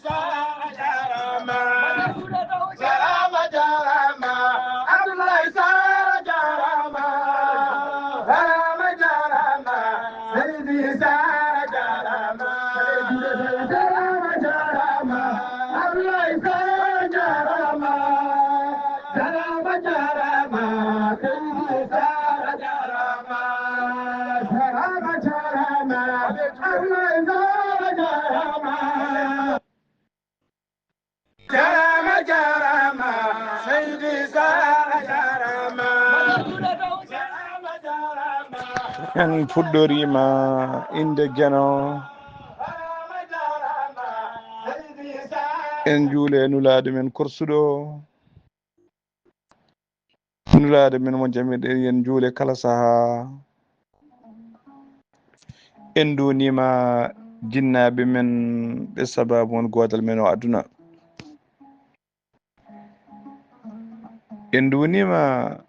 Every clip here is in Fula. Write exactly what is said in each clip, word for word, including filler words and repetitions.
Sara jarama, jarama, jarama, Abdoulaye Sara jarama, jarama, jarama, Seydi Sara jarama, jarama, jarama, Abdoulaye Sara jarama, jarama, jarama, Seydi Sara jarama, jarama, jarama, Abdoulaye Sara jarama. Jarama, jarama, Seydi Sara jarama. Jarama, jarama. En puɗɗorima inde Geno. En juule nulaaɗo men korsuɗo. Nulaaɗo men mo jamirɗen, yen juule kala saha. En duunima jinnaaɓe men ɓe sababu won goodal men o aduna. En duunima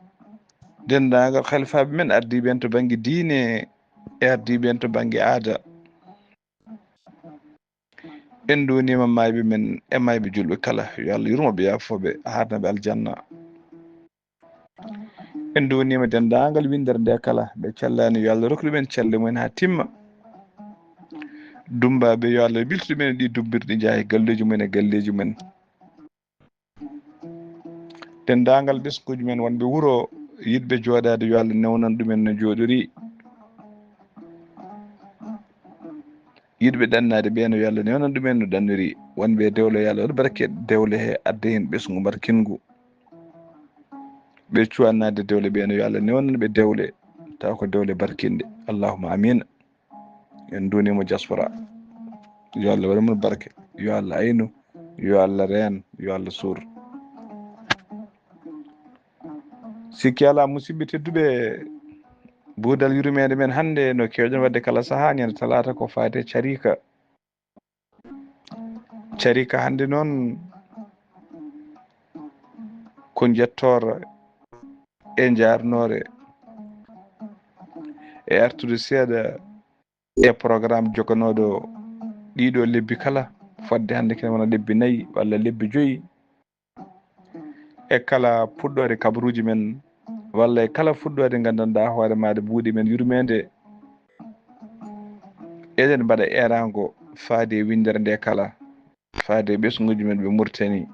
denndaangal halifaaɓe men ardiiɓe en to bannge diine e ardiiɓe en to bannge aada. En duunima maayɓe men e maayɓe julɓe kala. Yo Allah yurmo ɓe, yaafo ɓe, haarna ɓe aljanna. En duunima denndaangal winndere nde kala, ɓe callani, yo Allah rokku ɗumen celle mumen haa timma. Dummbaaɓe, yo Allah biltu ɗumen e ɗi dummbirɗi, njaha e galleeji mumen e galleeji mumen. Denndaangal ɓesnguuji men wonɓe wuro, yiɗɓe jooɗaade, yo Allah newnan ɗumen no jooɗori. Yiɗɓe ɗannaade ɓe no, yo Allah newnan ɗumen no ɗannori. Wonɓe e dewle, yo Allah waɗ barke dewle he, adda heen ɓesngu barkingu. Ɓe cuwannaade dewle ɓe no, yo Allah newnan ɓe dewle, taw ko dewle barkinɗe. Allahumma amiin. En duunima diaspora. Yo Allah waɗ mon barke. Yo Allah aynu. Yo Allah reen. Yo Allah suur. Sikki alaa, musidɓe tedduɓe, buudal yurmeende men hannde no keewɗen waɗde kala sahaa, ñande talaata, ko faati e carika. Carika hannde noon ko njettoore e njaarnoore e artude seeɗa e programme joganooɗo ɗiɗo lebbi kala, fodde hannde kene wona lebbi nayi walla lebbi joyi. E kala puɗɗoore kabaruuji men, walla e kala fuɗɗoode nganndanɗaa hoore maaɗa buuɗi men yurmeende, eɗen mbaɗa eeraango faade e winndere nde kala, faade e ɓesnguuji men ɓe Mauritanie,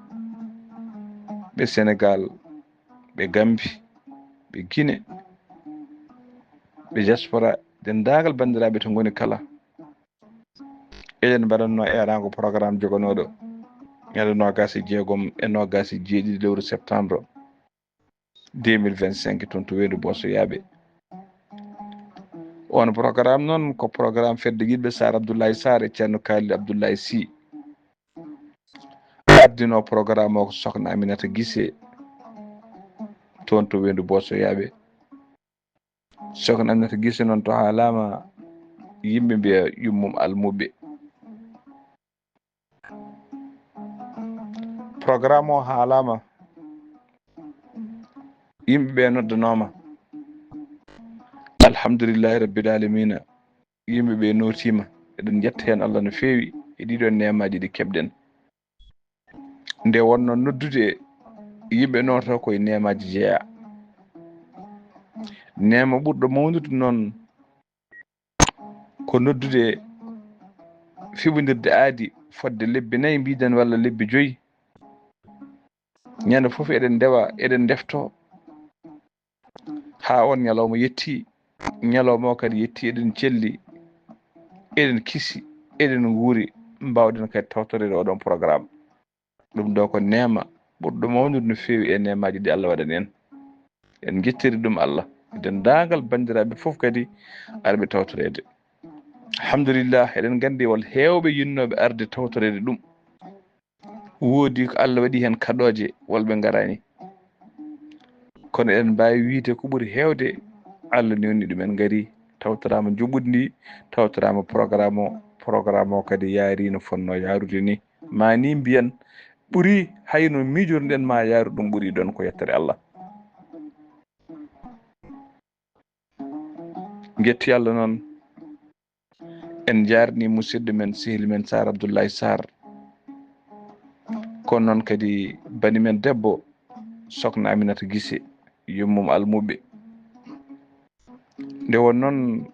ɓe Sénégal, ɓe Gambie, ɓe Guinée, ɓe diaspora, denndaangal banndiraaɓe to ngoni kala. Eɗen mbaɗatno eeraango programme joganooɗo ñande noogaas e jeegom e noogaas e jeeɗiɗi lewru septembre deux mille vingt-cinq, toon to Weendu Boosoyaaɓe. On programme noon ko programme fedde yiɗɓe Sar Abdoulaye Sarr e Ceerno Khalid Abdoulaye Sy. Ardinoo programme o ko Sokhna Aminata Guissé, toon to Weendu Boosoyaaɓe. Sokhna Aminata Guissé noon, to haalaama, yimɓe mbiya yummum almuɓɓe. Programme o haalaama, yimɓe ɓe noddanooma. Alhamdulillahi rabbil alamina, yimɓe ɓe nootiima. Eɗen njetta heen Allah no feewi e ɗiɗo neemaaji ɗi keɓɗen. Nde wonno noddude, yimɓe nooto koye neemaaji jeeya. Neema ɓurɗo mawnude noon ko noddude fiɓondirde aadi fodde lebbi nayi, mbiɗen, walla lebbi joyi. Ñande fof eɗen ndewa, eɗen ndefto, haa on ñalawma yetti. Ñalawma o kadi yetti, eɗen celli, eɗen kisi, eɗen nguuri, mbaawɗen kadi tawtoreede oɗon programme. Ɗum ɗo ko neema ɓurɗo mawnude no feewi e neemaaji ɗi Allah waɗani en. En njettiri ɗum Allah. Denndaangal banndiraaɓe fof kadi arɓe tawtoreede. Alhamdulillah, eɗen nganndi won heewɓe yinnooɓe arde tawtoreede ɗum. Woodi ko Allah waɗi heen kaɗooje, wonɓe ngaraani. Kono eɗen mbaawi wiyde ko ɓuri heewde, Allah newni ɗumen, ngari, tawtoraama njuɓɓudi ndi, tawtoraama programme o, programme o kadi yaari no fotnoo yaarude ni. Ma ni mbiyen, ɓuri hay no miijorɗen ma yaaru ɗum, ɓuri ɗon ko yettere Allah. Njetti Allah noon, en njaarni musidɗo men, sehil men Sar Abdoulaye Sarr. Kono noon kadi bani men debbo, Sokna Aminata Gise, yummum Almuɓɓe. Nde won noon,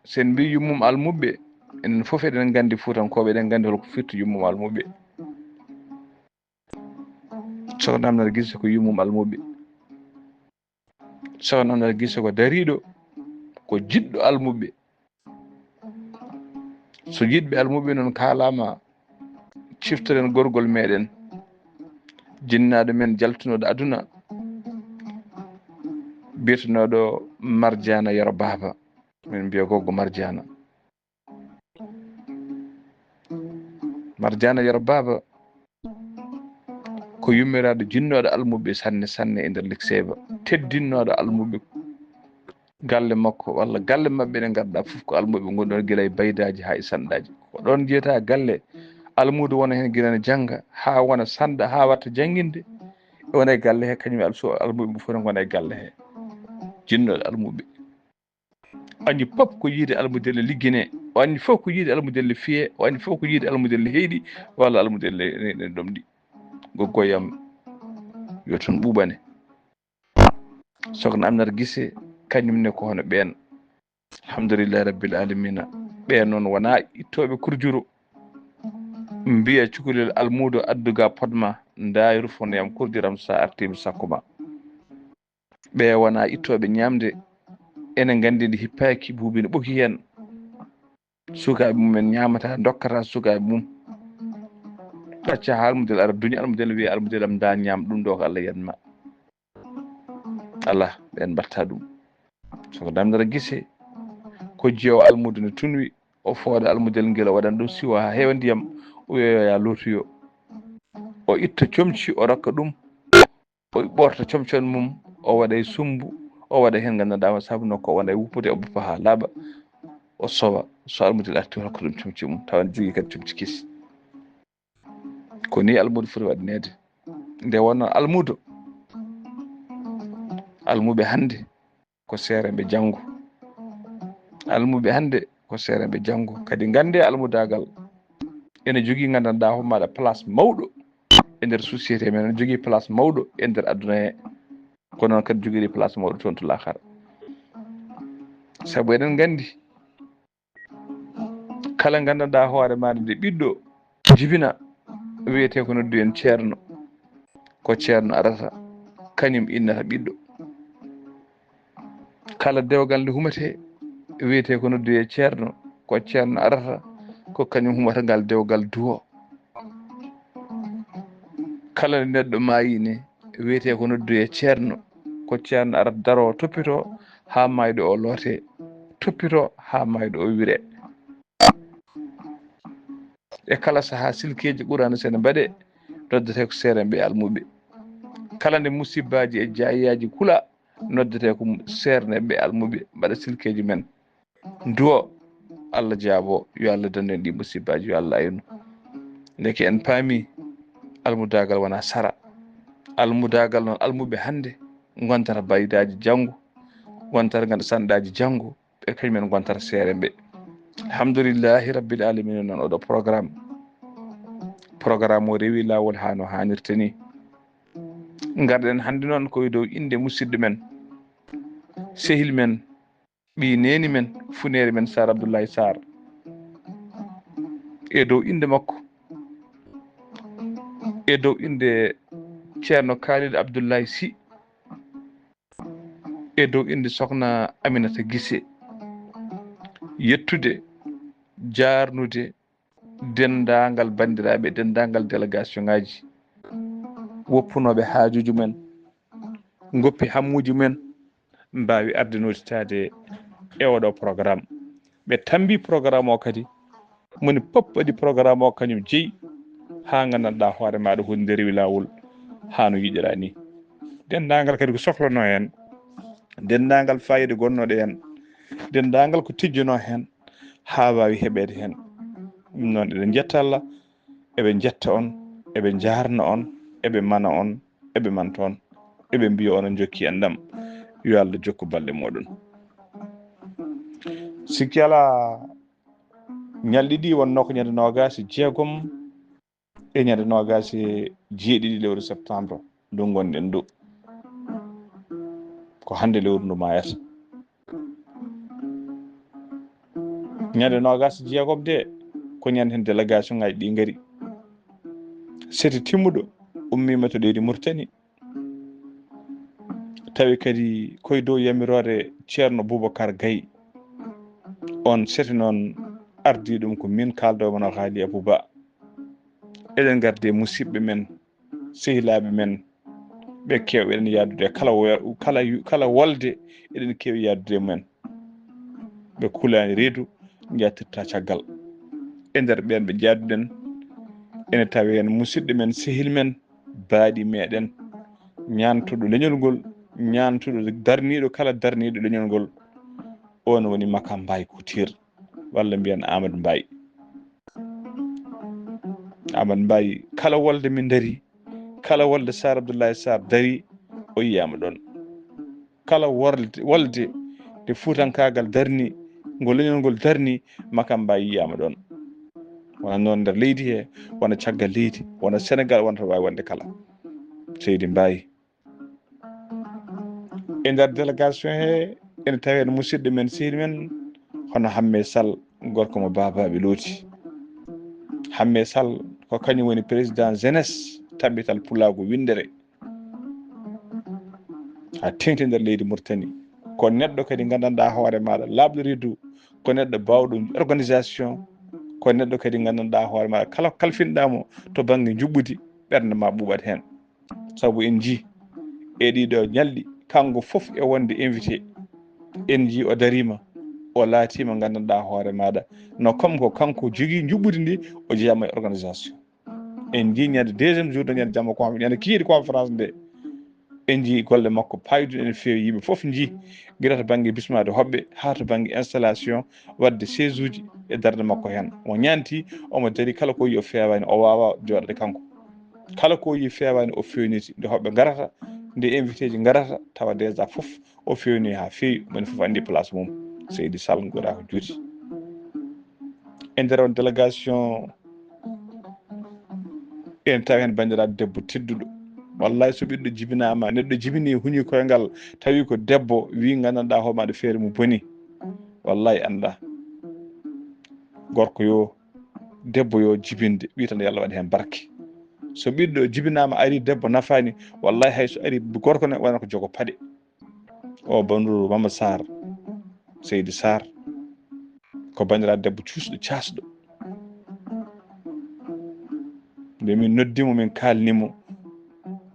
sen mbi yummum Almuɓɓe, enen fof eɗen nganndi, Fuutankooɓe, eɗen nganndi holko firti yummum Almuɓɓe. Sokna Aminata Gise ko yummum Almuɓɓe. Sokna Aminata Gise ko dariiɗo, ko jiɗɗo Almuɓɓe. So jiɗɓe Almuɓɓe noon kaalaama, ciftoren gorgol meɗen, jinnaaɗo men jaltunooɗo aduna, biyetenooɗo Marjaana Yero Baaba, min mbiya Goggo Marjaana. Marjaana Yero Baaba ko yummiraaɗo jinnooɗo Almuɓɓe sanne, sanne e nder Likseyba, teddinnooɗo Almuɓɓe. Galle makko walla galle maɓɓe ɗe ngannduɗaa fof ko Almuɓɓe ngonɗon, gila e baydaaji haa e sanɗaaji. Ko ɗoon njiyataa galle Almuudo wona heen gila ne jannga haa wona sanɗa haa watta jannginde. E wona e galle he, kañum e Alsu-, Almuɓɓe fof ne ngona e galle he. Jinnooɗo Almuɓɓe. O anndi fof ko yiide Almuɓɓe ligginee. O anndi fof ko yiide Almuɓɓe fiyee. O anndi fof ko yiide Almuɓɓe heyɗi walla Almuɓɓe ne, ne ɗomɗi. Goggoyam yo toon ɓuuɓane. Sokna Aminata Gise, kañum ne ko hono ɓeen. Alhamdulillahi rabbil alamina. Ɓeen noon wonaa ittooɓe kurjuru. Mbiya cukalel Almuudo addu ga podma, ndaay rufonoyam kurjuram sa artii mi sakku ma. Ɓe wonaa ittooɓe ñaamde, ene nganndi nde hippaaki, buubi ne ɓoki heen. Sukaaɓe mum en ñaamata, ndokkata sukaaɓe mum. Ɗacca haa Almuɓɓe ara duña Almuɓɓe, wiya Almuɓɓe am nda ñaam ɗum ɗo ko Allah yanma. Alaa, ɓeen mbaɗta ɗum. Sokna Aminata Gise, ko jeewo Almuudo ne tunwi, o fooda Almuɓɓe ngel, o waɗana ɗum siwo haa heewa ndiyam, o wiya yo ya lootoyo. O itta comci, o rokka ɗum, o ɓorta comci on mum, o waɗa e sumbu, o waɗa heen nganndanɗaa ma sabu nokku, o waɗa e wuppude, o buppa haa laaɓa, o sowa. So Almuɓɓe arti, o rokka ɗum comci mum, tawa ne jogii kadi comci kesi. Ko ni Almuudo foti waɗaneede. Nde wonno Almuudo, Almuɓɓe hannde ko seerenɓe janngo. Almuɓɓe hannde ko seerenɓe janngo. Kadi nganndee almudaagal ene jogii, nganndanɗaa hoore maaɗa, place mawɗo e nder société men, ene jogii place mawɗo e nder aduna he. Ko noon kadi jogiri place mawɗo toon to laakara. Sabu eɗen nganndi, kala nganndanɗaa hoore maaɗa nde ɓiɗɗo jibina, wiyetee ko noddu en ceerno, ko ceerno arata, kañum innata ɓiɗɗo. Kala dewgal nde humetee, wiyetee ko noddu e ceerno, ko ceerno arata, ko kañum humata ngal dewgal duwo. Kala nde neɗɗo maayi ne, wiyetee ko noddu e ceerno, ko ceerno arata daroo toppitoo haa maayɗo o lootee, toppitoo haa maayɗo o wiree. E kala sahaa silkeeji Qur'aana so ene mbaɗee, noddetee ko seerenɓe Almuɓɓe. Kala nde musibbaaji e jaayaaji kula, noddetee ko seerenɓe Almuɓɓe mbaɗa silkeeji men. Duwo, Allah jaabo, yo Allah dandu en ɗi musibbaaji, yo Allah aynu. Ndeke en paami almudaagal wonaa sara. Almudaagal noon, Almuɓɓe hannde ngontata baydaaji janngo, ngontata nganndu sanɗaaji janngo, ɓe kañum en ngontata seerenɓe. Alhamdulillahi rabbil alamina. Noon oɗo programme, programme o rewi laawol haa no haanirta ni. Ngarɗen hannde noon ko e dow innde musidɗo men, sehil men, ɓii neeni men, funeere men Saar Abdullahi Saar. E dow innde makko, e dow innde Ceerno Kaalid Abdullahi Si, e dow innde Sokna Aminata Gise, yettude, jaarnude denndaangal banndiraaɓe, denndaangal délégation ngaaji, woppunooɓe haajuuji men, ngoppi hammuuji men, mbaawi arde nootitaade e oɗo programme. Ɓe tammbi programme o kadi, moni pop waɗi programme o kañum jeyi, haa nganndanɗaa hoore maaɗa hoɗi nde rewi laawol haa no yiɗiraa ni. Denndaangal kadi ko soklanoo heen, denndaangal faayiida gonnooɗo heen, denndaangal ko tijjanoo heen, haa waawi heɓeede heen. Ɗum noon, eɗen njetta Allah, eɓe njetta on, eɓe njaarna on, eɓe mana on, eɓe manta on, eɓe mbiya on on njokki enɗam. Yo Allah jokku balɗe mooɗon. Sikki alaa, ñalɗi ɗi wonnoo ko ñande noogaas e jeegom E ñande noogaas e jeeɗiɗi lewru septembre ndu ngonɗen ndu, ko hannde lewru ndu maayata. Ñande noogaas e jeegom de, ko ñande heen délégation ngaaji ɗi ngari. Seti timmuɗo ummiima to leydi Mauritanie, tawi kadi koye dow yamiroore Ceerno Boubacar Gaye. On seti noon ardii ɗum ko min, kaalɗo mon o Haali Abou Ba. Eɗen ngardi e musidɓe men, sehilaaɓe men, ɓe keew eɗen yaadude kala wo-, kala yu-, kala wolde eɗen keewi yaadude e mumen. Ɓe kulaani reedu, njattirta caggal. E nder ɓeen ɓe njaaduɗen, ene tawi heen musidɗo men, sehil men, baaɗi meɗen, ñaantuɗo leñol ngol, ñaantuɗo darniiɗo kala darniiɗo leñol ngol, on woni Makam Mbaye Couture, walla mbiyen Amadou Mbaye. Amadou Mbaye, kala wolde min dari, kala wolde Sar Abdoulaye Sarr dari, o yiyaama ɗoon. Kala wolde, wolde nde fuutankaagal darni, ngo leñol ngol darni, Makam Mbaye yiyaama ɗoon. Wona noon nder leydi he, wona caggal leydi, wona Sénégal, wona to waawi wonde kala. Seydi Mbaye. E nder délégation he, ene tawi heen musidɗo men, sehil men, hono Hammee Sall, gorko mo baabaaɓe looti. Hammee Sall ko kañum woni président jeunesse Tabital Pulaagu Winndere. Haa teeŋti nder leydi Mauritanie. Ko neɗɗo kadi nganndanɗaa hoore maaɗa laaɓɗo reedu, ko neɗɗo baawɗo organisation, ko neɗɗo kadi nganndanɗaa hoore maaɗa kala ko kalfinɗaa mo to bannge njuɓɓudi, ɓernde ma ɓuuɓat heen. Sabu en njii e ɗiɗo ñalɗi, kanko fof e wonde invité, en njii o dariima, o laatiima nganndanɗaa hoore maaɗa. No comme ko kanko jogii njuɓɓudi ndi, o jeyaama e organisation. En njii ñande deuxième jour de, ñande jamma ko, ñande kiiɗi conférence nde, en njii golle makko paayduɗe ene feewi, yimɓe fof njii, gila to bannge bismaade hoɓɓe haa to bannge installation, waɗde chaise uji e darnde makko heen. Omo ñaanti, omo dari, kala ko o yii o feewaani, o waawaa jooɗaade kanko. Kala ko o yii feewaani, o feewniti. Nde hoɓɓe ngarata, nde invité ji ngarata, tawa déjà fof o feewni haa feewi, moni fof anndi place mum. Seydi Sall, nguura ko juuti. E nder on délégation, en tawi heen banndiraaɗo debbo tedduɗo. Wallahi, so ɓiɗɗo jibinaama, neɗɗo jibini, huñi koyngal, tawi ko debbo, wi nganndanɗaa hoore maaɗa feere mum boni. Wallahi, annda. Gorko yo, debbo yo jibinde, wi tan yo Allah waɗ heen barke. So ɓiɗɗo jibinaama, ari debbo nafaani, wallahi, hay so ari gorko ne, wona ko jogo paɗe. O bannduru Mama Sarr, Seydi Sarr, ko banndiraaɗo debbo cuusɗo, caasɗo. Nde min noddi mo, min kaalni mo,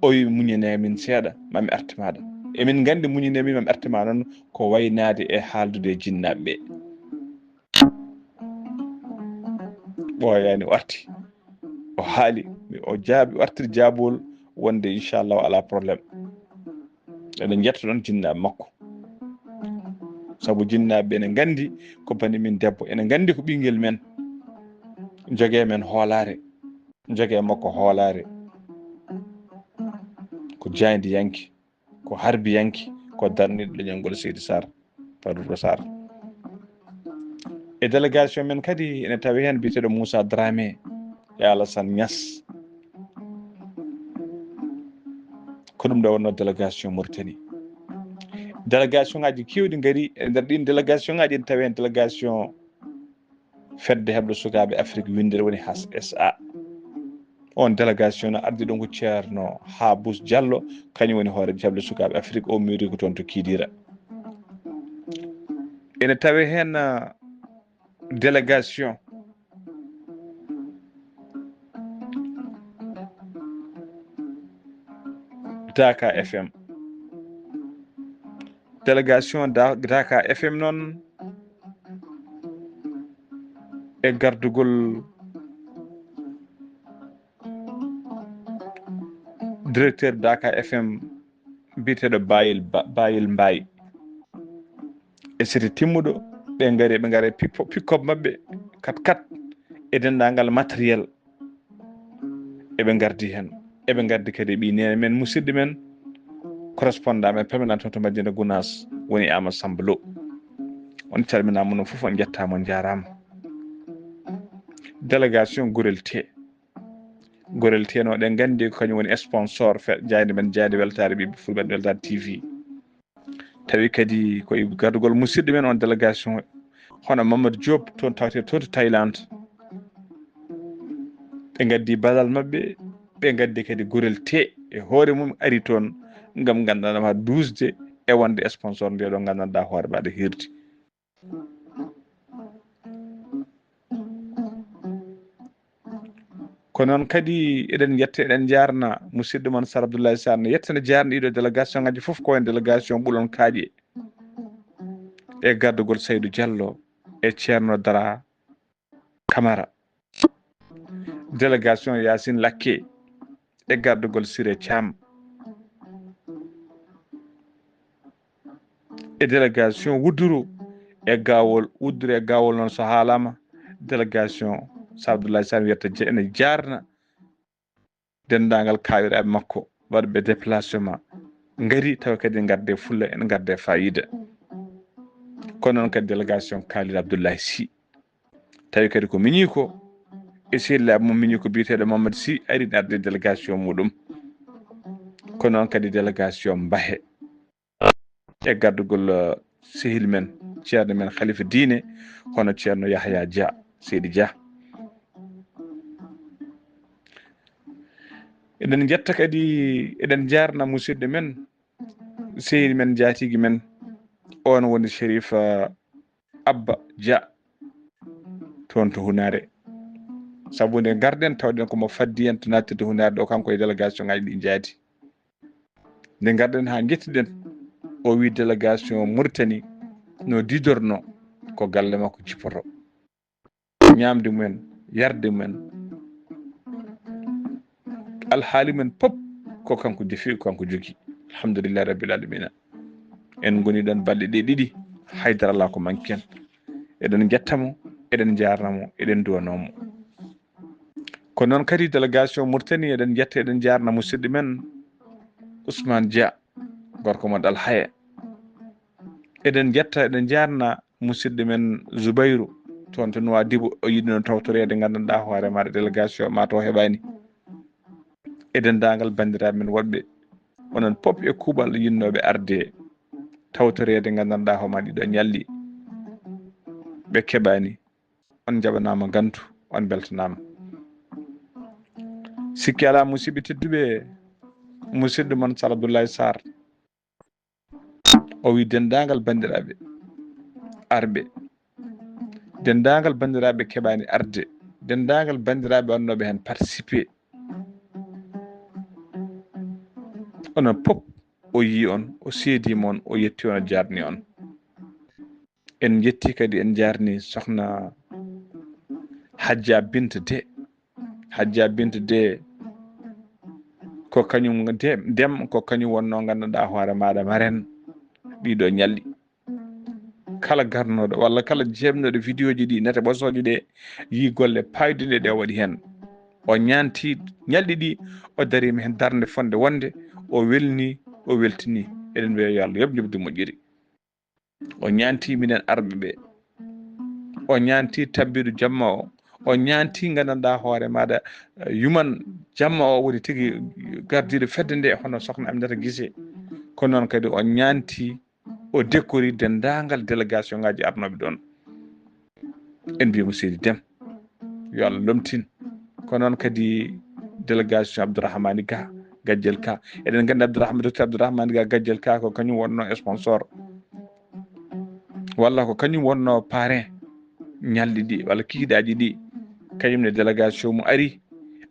o wi, "Muñanee min seeɗa, ma mi arti maaɗa." Emin nganndi muñanee min, ma mi arti ma noon, ko waynaade e haaldude e jinnaaɓe ɓe. Ɓooyaani, o arti, o haali, o jaabi, o artiri jaabowol wonde, inchallah, alaa problème. Eɗen njetta ɗoon jinnaaɓe makko. Sabu jinnaaɓe ɓe ene nganndi ko bani min debbo, ene nganndi ko ɓinngel men. Njogee men hoolaare, njogee makko hoolaare. Ko jaayndiyanke, ko harbiyanke, ko darniiɗo leñol ngol Seydi Sarr, Fadouta Sarr. E délégation men kadi ene tawi heen biyeteeɗo Moussa Dramé e Alassane Niass. Ko ɗum ɗo wonno délégation Mauritanie. Délégation ngaaji keewɗi ngari, e nder ɗiin délégation ngaaji ene tawi heen délégation fedde heɓde sukaaɓe Afrique winndere woni H S A. On délégation no ardi ɗum ko Ceerno Habous Diallo, kañum woni hooreejo heɓde sukaaɓe Afrique, o miiri ko toon to Kidira. Ene tawi heen, ah, délégation Daka F M. Délégation Da-, Daka F M noon, e gardugol directeur Daka F M biyeteeɗo Bayel Ba-, Bayel Mbaye. E sete timmuɗo, ɓe ngari, ɓe ngari pick-, pick-up maɓɓe, kat kat, e denndaangal matériel. Eɓe ngardi heen. Eɓe ngardi kadi ɓii neene men, musidɗo men, correspondant men permanent to Madina Gounass, woni Amadou Samba Lo. On calminaama, onon fof on njettaama, on njaaraama. Délégation Gorel T. Gorel Teno, eɗen nganndi ko kañum woni sponsor fe-, jaaynde men, jaaynde weltaare ɓiɓɓe Fulɓe, weltaare T V. Tawi kadi ko e gardugol musidɗo men on délégation, hono Mamadou Diop, toon tawte toon to Thaïlande. Ɓe ngaddi balal maɓɓe, ɓe ngaddi kadi gorel te e hoore mum ari toon ngam nganndanɗaa duusde e wonde sponsor nde ɗo nganndanɗaa hoore maɗa hirde. Ko noon kadi eɗen njetta, eɗen njaarna musidɗo mon Sar Abdoulaye Sarr, ne yettana jaarna ɗiɗo délégation ngaji fof, ko en délégation Ɓulon Kaaƴe e gardugol Saydou Diallo e Ceerno Dara Camara. Délégation Yacine Lakke e gardugol Siré Thiam. E délégation Wudduru e Gawol, Wudduru e Gawol noon so haalama, délégation Sar Abdoulaye Sarr wiyata je-, ene jaarna denndaangal kaawiraaɓe makko waɗɓe déplacement, ngari tawa kadi ngadde fulla, en ngadde fayida. Ko noon kadi délégation Khalid Abdoulaye Sy, tawi kadi ko miñiiko e sehilaaɓe mum miñiiko biyeteeɗo Mamadou Sy ari arde délégation muɗum. Ko noon kadi délégation Mbahe e gardugol, eh, sehil men, ceerno men, khalifa diine, hono ceerno Yahya Dia, Seydi Dia. Eɗen njetta kadi, eɗen njaarna musidɗo men, sehil men, jaatigi men, on woni Sherif, eh, Abba Dia, toon to Hunaare. Sabu nde ngarɗen, tawɗen ko mo faddi en to nattirde Hunaare ɗo, kanko e délégation ngaji ɗi jaati. Nde ngarɗen haa njettiɗen, o wi délégation Mauritanie no didorno ko galle makko jippoto. Ñaamde mumen, yarde mumen, alhaali mumen pop ko kanko defi, ko kanko jogi. Alhamdulillahi rabbil alamina. En ngoni ɗon balɗe ɗe ɗiɗi, haydara alaa ko manki en. Eɗen njetta mo, eɗen njaarna mo, eɗen nduwanoo mo. Ko noon kadi délégation Mauritanie, eɗen njetta, eɗen njaarna musidɗo men Ousmane Dia, gorko mo Dal Haye. Eɗen njetta, eɗen njaarna musidɗo men Zubairu, toon to Nouadhibou, o yiɗino tawtoreede, nganndanɗaa hoore maaɗa délégation ma to heɓaani. E denndaangal banndiraaɓe men woɗɓe, onon pop e kuuɓal yinnooɓe arde tawtoreede, nganndanɗaa hoore maaɗa ɗiɗo ñalɗi, ɓe keɓaani. On njaɓanaama ngantu, on mbeltanaama. Sikki alaa, musidɓe tedduɓe, musidɗo mon Sar Abdoulaye Sarr, o wi denndaangal banndiraaɓe arɓe, denndaangal banndiraaɓe keɓaani arde, denndaangal banndiraaɓe wonnooɓe heen participer, onon pop o yii on, o seedii mon, o yetti on, o jaarni on. En njetti kadi, en njaarni sokhna Hajja Binta De. Hajja Binta De, ko kañum de-, dem, ko kañum wonnoo, nganndanɗaa hoore maaɗa marraine ɗiɗo ñalɗi. Kala garnooɗo walla kala jeeɓnooɗo vidéo ji ɗi, nete ɓosooje ɗe, yii golle paayɗe ɗe o waɗi heen. O ñaanti ñalɗi ɗi, o dariima heen darnde fotnde wonde, o welni, o weltini. Eɗen mbiya yo Allah yoɓ njoɓdi moƴƴiri. O ñaanti minen arɓe ɓe. O ñaanti tabbiiɗo jamma o. O ñaanti, nganndanɗaa hoore maaɗa, eh, yuman jamma o woni tigi gardiiɗo fedde nde, hono sokhna Aminata Guissé. Ko noon kadi o ñaanti, o dekkori denndaangal délégation ngaji arnooɓe ɗoon. En mbiya mo seydi Dem, yo Allah lomtin. Ko noon kadi délégation Abdourahmane Ga, Gajjel Ka. Eɗen nganndi Abdourahmane, docteur Abdourahmane Ga, Gajjel Ka, ko kañum wonnoo sponsor, walla ko kañum wonnoo parrain ñalɗi ɗi, walla kikiiɗaaji ɗi. Kañum ne délégation mo ari,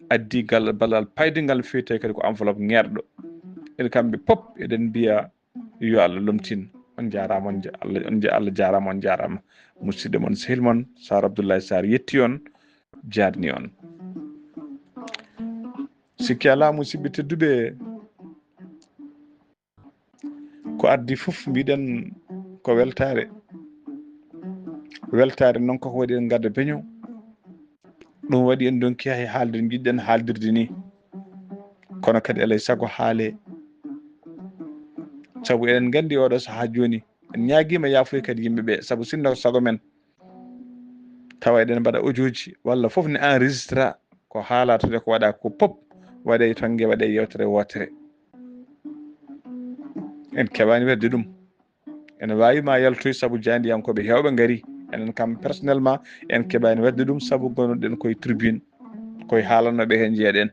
addi gal-, ballal paydingal, feewti kadi ko enveloppe ŋeerɗo. En kamɓe pop eɗen mbiya yo Allah lomtin. On njaaraama, on nja-, Allah, on nja-, Allah jaaraama, on njaaraama. Musidɗo mon, sehil mon, Sar Abdoulaye Sarr yetti on, jaarni on. Sikki alaa, musidɓe tedduɓe, ko addi fof, mbiɗen ko weltaare. Weltaare noon, koko waɗi en ngadda beño. Ɗum waɗi en ndonki hay haalde njiɗɗen haaldirde ni. Kono kadi alay sago haale. Sabu eɗen nganndi oɗo sahaa jooni, en ñaagiima yaafuya kadi yimɓe ɓe, sabu sinno ko sago men, tawa eɗen mbaɗa audio ji walla fof ne enregistra, ko haalata de, ko waɗa ko pop waɗe e tonnge, waɗe e yewtere wootere. En keɓani waɗde ɗum. Ene waawi ma yaltoy sabu jaandiyankooɓe heewɓe ngari. Enen kam personnellement, en keɓani waɗde ɗum sabu ngonnoɗen koye tribune, koye haalanooɓe heen njeyaɗen.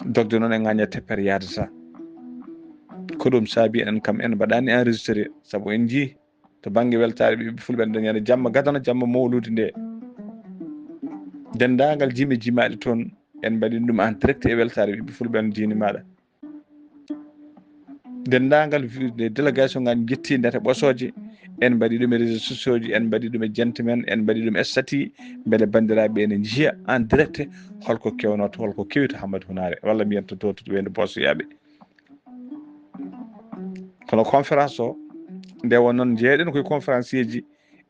Dogde noon e ŋaaña tepper yaadata. Ko ɗum saabi enen kam en mbaɗani enregistré sabu en njii to bannge weltaare ɓiɓɓe fulɓe en dañande jamma gadana jamma mawlude nde. Denndaangal jime jimaaɗe toon en mbaɗi ɗum en direct e weltaare ɓiɓɓe fulɓe en diini maaɗa. Denndaangal délégation ngaji njetti ndete ɓosooje, en mbaɗi ɗum e réseaux sociaux ji, en mbaɗi ɗum e jente men, en mbaɗi ɗum e statut, mbele banndiraaɓe ene njiya en direct holko kewnoto, holko kewi to Hammadi Hunaare, walla mbiyen to, to, to wayno Boosoyaaɓe. Kono conférence o, nde won noon njeeyɗen koye conférencier ji,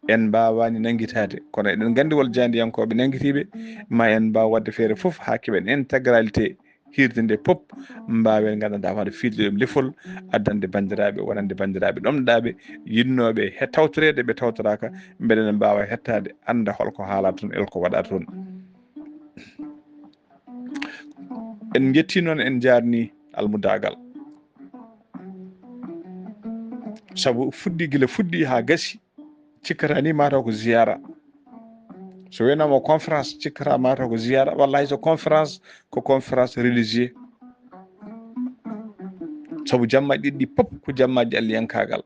en mbaawani nanngitaade. Kono eɗen nganndi wol jaandiyankooɓe nanngitiiɓe, ma en mbaaw waɗde feere fof haa keɓen intégralité hiirde nde pop, mbaawen nganndanɗaa hono fiilde ɗum lefol, addande banndiraaɓe, wonande banndiraaɓe ɗomɗaaɓe, yiɗnooɓe he tawtoreede, ɓe tawtoraaka, mbele ne mbaawa hettaade, annda holko haalaa toon, e holko waɗaa toon. En njetti noon, en njaarni almudaagal. Sabu fuɗɗi, gila fuɗɗi haa gasi, cikkata ni mataw ko ziyara. So waynaama conférence, cikkata mataw ko ziyara. Wallahi, so conférence, ko conférence religieux. Sabu jammaaji ɗiɗi ɗi pop ko jammaaji alliyankaagal.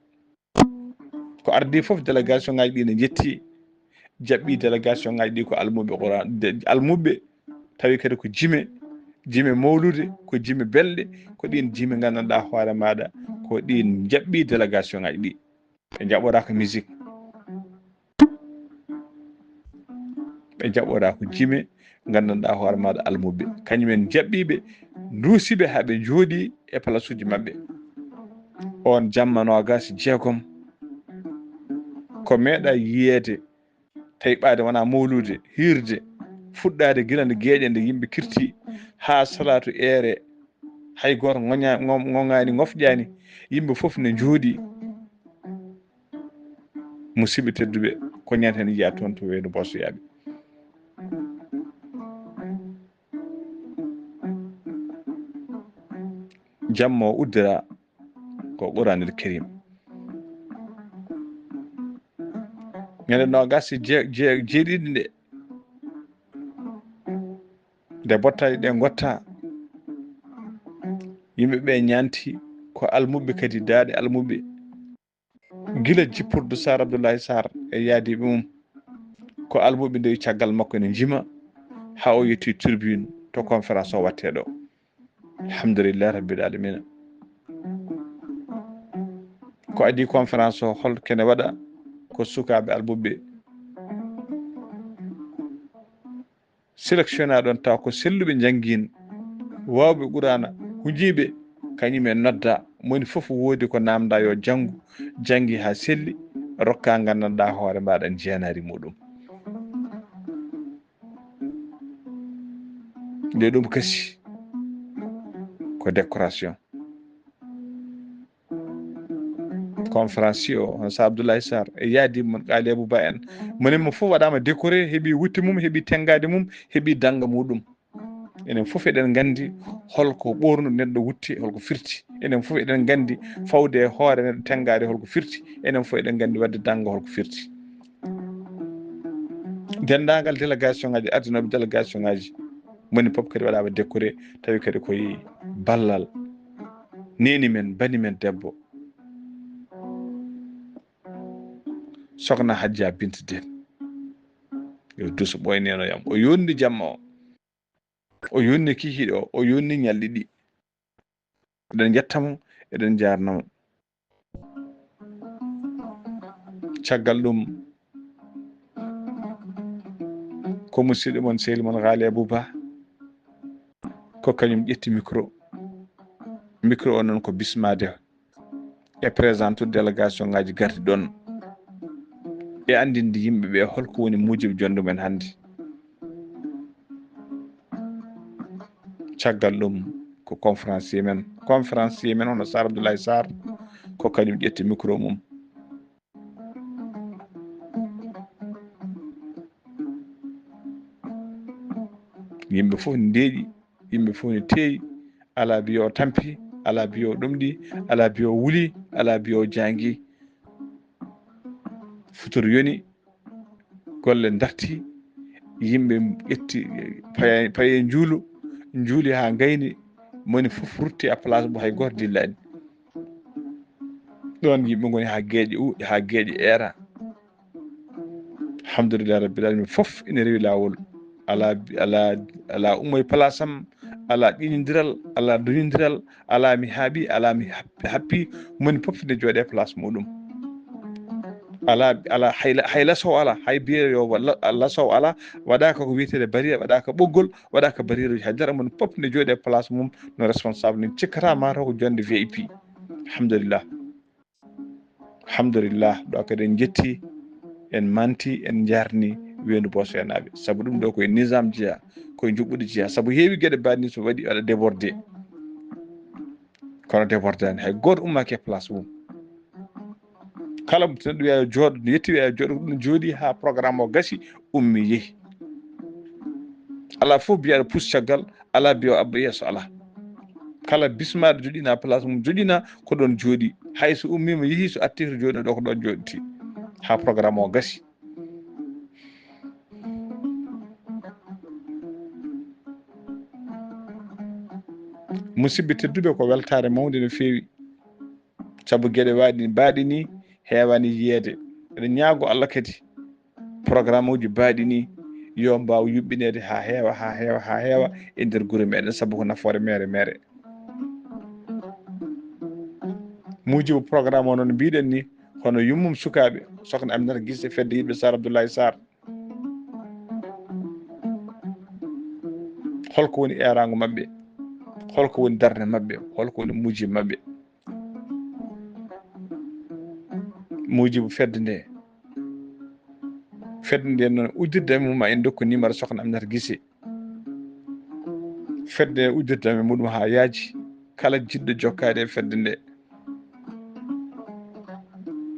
Ko ardi fof, délégation ngaji ɗi ne njetti, jaɓɓi délégation ngaji ɗi ko almuɓɓe Qur'an, de-, almuɓɓe, tawi kadi ko jime, jime mawlude, ko jime belɗe, ko ɗin jime nganndanɗaa hoore maaɗa, ko ɗin jaɓɓi délégation ngaji ɗi. Ɓe jaɓoɗaa ko musique. Ɓe jaɓoɗaa ko jime nganndanɗaa hoore maaɗa almuɓɓe. Kañum en jaɓɓiiɓe, nduusiɓe haa ɓe njooɗi e palasuuji maɓɓe. On jamma noogaas e jeegom, ko meeɗaa yiyeede, tawi ɓaade wonaa mawlude, hiirde, fuɗɗaade gila nde geeƴe nde yimɓe kirti, haa salaatu eere, hay gooto ŋoña-, ŋo-, ŋoŋaani, ŋofƴaani, yimɓe fof ne njooɗi. Musidɓe tedduɓe, ko ñande heen yiyaa toon to wayno Boosoyaaɓe. Jamma o uddira ko Quraanul Kariim. Ñande noogaas e je-, je-, jeeɗiɗi nde, nde bottaaji ɗe ngotta, yimɓe ɓe ñaanti ko almuɓɓe kadi daaɗe almuɓɓe. Gila jipporde Saar Abdullahi Saar e yaadiiɓe mum, ko almuɓɓe ndewi caggal makko ene njima haa o yetti tribune to conférence o waɗetee ɗo. Alhamdulillahi Rabbil Alamina. Ko adii conférence o, hol kene waɗa? Ko sukaaɓe almuɓɓe sélectionna ɗon taw ko selluɓe njanngiin, waawɓe Quraana, hujiiɓe, kañum en nodda, moni fof woodi ko naamnda yo janngu, janngi haa selli, rokka nganndanɗaa hoore mbaɗa jeenaari muɗum. Nde ɗum kasi ko décoration. Conférencier o, hono Sa Abdoulaye Sarr, e yaadi mon Qaali Abou Ba en. Moni mo fof waɗaama décoré, heɓi wutte mum, heɓi tenngaade mum, heɓi dannga muɗum. Enen fof eɗen nganndi holko ɓoornuɗo neɗɗo wutte, holko firti. Enen fof eɗen nganndi fawde e hoore neɗɗo tenngaade holko firti. Enen fof eɗen nganndi waɗde dannga holko firti. Denndaangal délégation ngaji, ardinooɓe délégation ngaji, moni fof kadi waɗaama décoré, tawi kadi koye ballal neeni men, bani men debbo, Sokhna Hadja Binta Déne. Yo duso ɓooyneno yam. O yonni jamma o. O yonni kikiiɗe o. O yonni ñalɗi ɗi. Eɗen njetta mo, eɗen njaarna mo. Caggal ɗum, ko musidɗo mon, sehil mon Haali Abou Ba, ko kañum ƴetti micro. Micro o noon ko bismaade e présentude délégation ngaji gardi ɗon e anndinde yimɓe ɓe holko woni muujibu jonnde mumen hannde. Caggal ɗum, ko conférencier men, conférencier men hono Sarr Abdoulaye Sarr, ko kañum ƴetti micro mum. Yimɓe fof ndeeƴi, yimɓe fof ne teeyi. Alaa biyo tampi, alaa biyo ɗumɗi, alaa biyo wuli, alaa biyo jaangi. Futuro yoni, golle darti, yimɓe ƴetti paye, paye njuulu, njuuli haa ngayni, moni fof rutti à place mo hay gooto dillaani. Ɗoon yimɓe ngoni haa geeƴe u-, haa geeƴe eera. Alhamdulillahi rabbil alamin, fof ina rewi laawol. Alaa, alaa, alaa ummo e place am, alaa ƴiiñondiral, alaa duñondiral, alaa mi haaɓi, alaa mi hap-, happi, moni fof ina jooɗe place muɗum. Alaa, alaa, hay la-, hay lasowo alaa, hay biyeewo yo wa-, la-, lasowo alaa, waɗaaka ko wiyetee barrière, waɗaaka ɓoggol, waɗaaka barrièreji haydara, moni fof ina jooɗe place mum no responsable, min cikkata ma taw ko jonde V I P. Alhamdulillah. Alhamdulillah, ɗo kadi en njetti, en manti, en njarni weendu Boosoyanaaɓe. Sabu ɗum ɗo koye nizam jeyaa, koye njuɓɓudi jeyaa. Sabu heewi geɗe mbaɗni so waɗi aɗa débordé. Kono débordani, hay gooto ummaaki e place mum. Kala mo neɗɗo wiya yo jooɗo, no yetti wiya yo jooɗo, ɗum jooɗi haa programme o gasi, ummi yehi. Alaa fof biyaɗo pus caggal, alaa biyo abba yeeso, alaa. Kala bismaɗo joɗina place mum, joɗina ko ɗon jooɗi. Hay so ummima yeehi, so atti to jooɗi ɗo ko ɗon jooɗiti. Haa programme o gasi. Musidɓe tedduɓe, ko weltaare mawnde no feewi. Sabu geɗe waɗi, mbaɗi ni heewani yiyeede. Eɗen ñaago Allah kadi programme uji mbaɗi ni yo mbaaw yuɓɓineede haa heewa, haa heewa, haa heewa e nder gure meɗen, sabu ko nafoore meere meere. Muujibu programme o noon mbiɗen ni, hono yummum sukaaɓe, Sokhna Aminata Gise, fedde yiɗɓe Sar Abdoulaye Sar. Holko woni eeraango maɓɓe? Holko woni darnde maɓɓe? Holko woni muujibu maɓɓe? Muujibu fedde nde. Fedde nde noon, uddirde mum ma en ndokku numéro Sokhna Aminata Gise. Fedde nde uddirde e muɗum haa yaaji. Kala jiɗɗo jokkaade e fedde nde.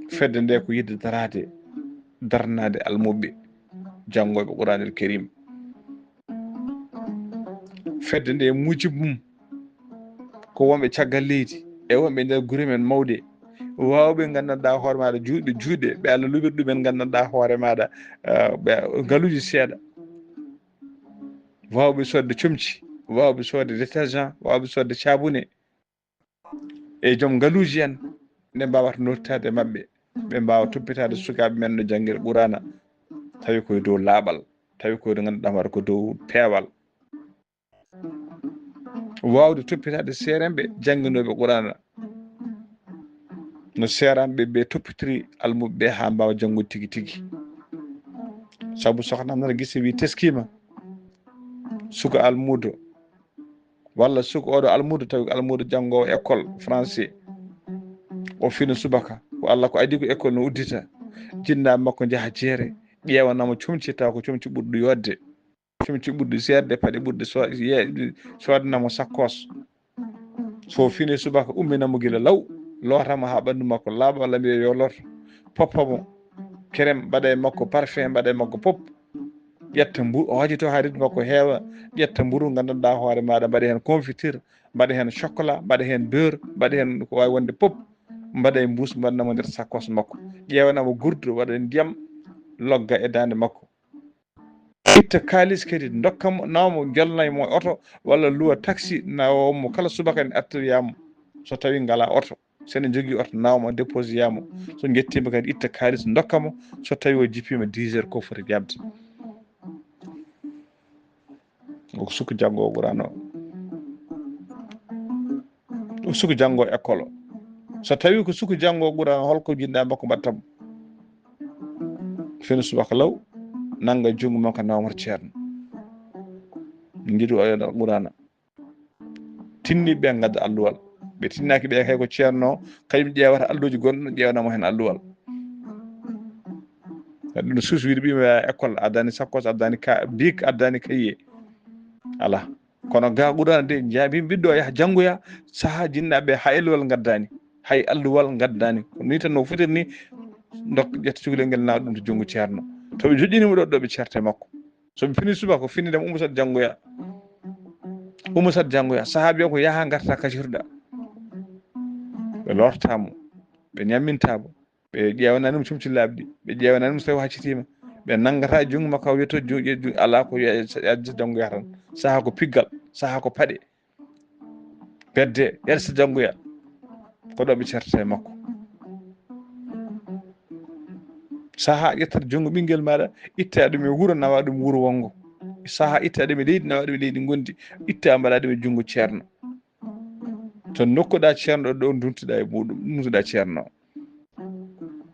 Fedde nde ko yiɗde daraade, darnaade almuɓɓe, janngooɓe Quraanul Kariim. Fedde nde muujibu mum ko wonɓe caggal leydi e wonɓe nder gure men mawɗe, waawɓe nganndanɗaa hoore maaɗa juutɓe juutɓe, ɓe Allah luɓiri ɗumen nganndanɗaa hoore maaɗa, eh, ɓe ngaluuji seeɗa. Waawɓe soodde comci, waawɓe soodde détergent, waawɓe soodde caabune. E joom ngaluuji en, nde mbaawata noottaade e maɓɓe, ɓe mbaawa toppitaade sukaaɓe men no janngira Quraana, tawi koye dow laaɓal, tawi koye nde ngannduɗaa hoore ko dow peewal. Waawde toppitaade seerenɓe jannginooɓe Quraana, no seeranɓe ɓe toppitiri almuɓɓe ɓe haa mbaawa janngude tigi tigi. Sabu Sokhna Aminata Gise wi teskiima, suka almuudo, walla suka oɗo almuudo, tawi ko almuudo janngoowo école français. O fina subaka, ko Allah ko adii ko école no uddita. Jinnaaɓe makko njaha jeere, ƴeewanamo comci, tawa ko comci ɓurɗo yooɗde. Comci ɓurɗi seerde, paɗe ɓurɗe so-, ye-, soodana mo sakkos. So fini subaka, ummina mo gila law, loota mo haa ɓanndu makko laaɓa, walla mbiya yo looto, poppa mo kerem, mbaɗa e makko parfum, mbaɗa e makko pop. Ƴetta mburu, o hajito haa reedu makko heewa, ƴetta mburu, nganndanɗaa hoore maaɗa, mbaɗa heen confiture, mbaɗa heen chocolat, mbaɗa heen beurre, mbaɗa heen ko waawi wonde pop, mbaɗa e mbuus, mbaɗana mo nder sakkos makko. Ƴeewana mo gurdo, waɗa e ndiyam, logga e daande makko. Itta kaalis kadi, ndokka mo, nawa mo, jolna mo oto walla luwa taxi, nawa mo kala subaka ne attoya mo. So tawi ngala oto, so ene jogii oto, nawa mo, déposeya mo. So njettiima kadi, itta kaalis, ndokka mo. So tawi o jippiima dix heures, ko foti jaɓde. Ko suka janngoowo Qur'aana o. Ko suka janngoowo école o. So tawi ko suka janngoowo Qur'aana, holko jiɗɗaa makko mbaɗta mo? Fini subaka law, nannga junngo makko, nawa mo to Ceerno. Njiɗu o yona Qur'aana. Tinni ɓe ngadda alluwal. Ɓe tinnaaki ɓe kay ko Ceerno, kañum ƴeewata alluuji gonɗo, ƴeewana mo heen alluwal. Ɗum suus wiide ɓiyum yaha école, addani sakkos, addani ka-, bic, addani cahier. Alaa. Kono ga Qur'aana de, njaabi ɓiɗɗo o yaha janngoya, sahaa jinnaaɓe ɓe haa alluwal ngaddani, hay alluwal ngaddani. Ko ni tan no fotiri ni, ndok ƴetta cukalel ngel, nawa ɗum to junngo Ceerno. To ɓe joƴƴini mo ɗo, ɗo ɓe ceerte makko. So ɓe fini subaka, ko fini dem, ummo saɗa janngoya. Ummo saɗa janngoya. Sahaabi o ko yaha ngarta kacirɗa. Ɓe lorta mo. Ɓe ñamminta mo. Ɓe ƴeewanani mo comci laaɓɗi. Ɓe ƴeewanani mo so tawi o haccitima. Ɓe nanngata junngo makko, o wiyata junngo, junngo, alaa ko yo-, yo-, yo-, janngoya tan. Saha ko piggal, saha ko paɗe. Bedde, ƴetta janngoya. Ko ɗo ɓe ceertata e makko. Saha ƴettata junngo ɓinngel maaɗa, itta ɗum e wuro, nawa ɗum wuro wonngo. Saha itta ɗum e leydi, nawa ɗum e leydi ngondi. Itta mbaɗa ɗum e junngo ceerno. To ndokkuɗa ceerno ɗo, ɗo nduntuɗa e muɗum, nduntuɗa ceerno.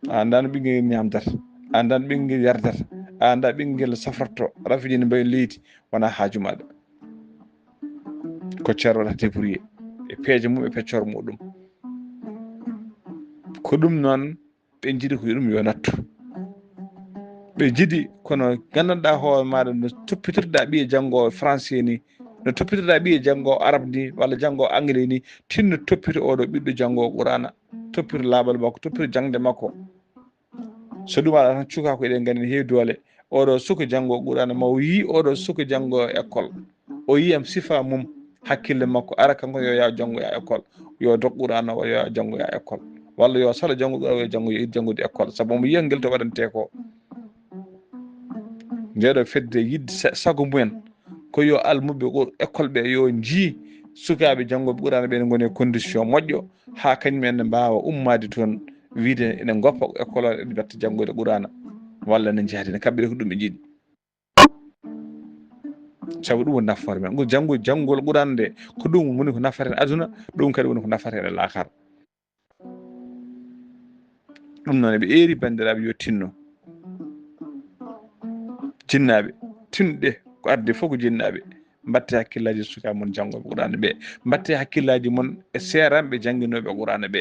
A anndaa no ɓinngel ngel ñaamdata, a anndaa no ɓinngel ngel yardata, a anndaa ɓinngel ngel safrorto, rafiji ne mbayi leydi, wona haaju maaɗa. Ko ceerno waɗata débrouillé e peeje mum e peccor muɗum. Ko ɗum noon ɓe njiɗi ko ɗum yo nattu. Ɓe njiɗi kono nganndanɗaa hoore maaɗa no toppitirɗaa ɓiye janngoowo français ni, no toppitirɗaa ɓiye janngoowo arabe ni, walla janngoowo anglais ni, tinno toppito oɗo ɓiɗɗo janngoowo Qur'aana, toppito laaɓal makko, toppito jaŋde makko. So ɗum alaa tan, cukaaku eɗen nganndi ne heewi doole. Oɗo suka janngo Qur'aana ma o yii oɗo suka janngo école. O yiyam sifa mum, hakkille makko, ara kanko yo yaa janngoya école. Yo dog Qur'aana o yo yaa janngoya école. Walla yo sala janngo Qur'aana o yo janngo, yo itti janngude école. Sabu omo yiya ngel to waɗantee ko. Ndeɗo fedde yiɗde sa-, sago mumen ko yo almuɓɓe Qur-, école ɓe yo njii sukaaɓe janngooɓe Qur'aana ɓe ne ngoni e condition moƴƴo haa kañum en ne mbaawa ummaade toon wiide ene ngoppa école o, ene mbatta janngude Qur'aana walla ne njahdi ne kaɓɓire ko ɗum ɓe njiɗi. Sabu ɗum woni nafoore men. Ngo janngo-, janngol Qur'aana nde ko ɗum woni ko nafata en aduna, ɗum kadi woni ko nafata en e laakara. Ɗum noon eɓe eeri banndiraaɓe yo tinno. Jinnaaɓe, tinɗe ko adde fof ko jinnaaɓe. Mbatte hakkillaaji sukaaɓe mon janngooɓe Qur'aana ɓe. Mbatte hakkillaaji mon e seeranɓe jannginooɓe Qur'aana ɓe.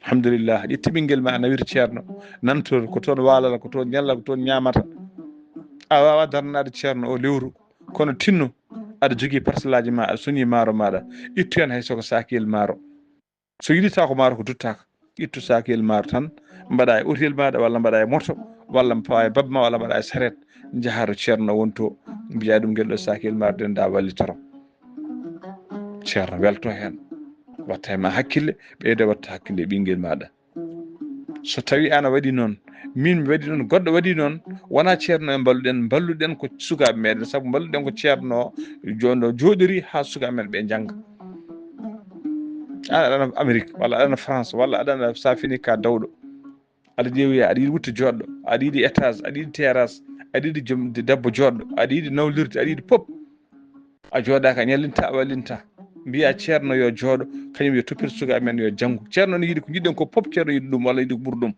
Alhamdulillah, ƴetti ɓinngel ma a nawir ceerno. Nantor ko toon waalata, ko toon ñallata, ko toon ñaamata. A waawaa daranaade ceerno o lewru. Kono tinno, aɗa jogii parcelaaji ma, aɗa soñi maaro maaɗa. Ittu heen hay soko saakiyel maaro. So yiɗitaa ko maaro ko duttaaka, ittu saakiyel maaro tan, mbaɗa e otel maaɗa, walla mbaɗa e moto, walla pawa e babma, walla mbaɗa e saret, njahaa to ceerno woni to, mbiya ɗum ngel ɗo saakiyel maaro den da wallitoro. Ceerno welto heen, watta e ma hakkille, ɓeydo watta hakkille e ɓinngel maaɗa. So tawi ana waɗi noon, min mi waɗi noon, goɗɗo waɗi noon, wona ceerno en mballuɗen, mballuɗen ko sukaaɓe meɗen, sabu mballuɗen ko ceerno o, jondo jooɗiri haa sukaaɓe men ɓe njannga. An aɗana Amérique, walla aɗana France, walla aɗana safini ka dawɗo. Aɗa ƴeewoya, aɗa yiɗi wutte joɗɗo, aɗa yiɗi étage, aɗa yiɗi terrasse, aɗa yiɗi joom-, de-, debbo joɗɗo, aɗa yiɗi nawlirde, aɗa yiɗi pop. A jooɗaaka, a ñallinta, a wallinta. Mbiya ceerno yo jooɗo, kañum yo toppito sukaaɓe men yo janngu. Ceerno ne yiɗi ko njiɗɗen ko pop, ceerno yiɗi ɗum, walla yiɗi ko ɓuri ɗum.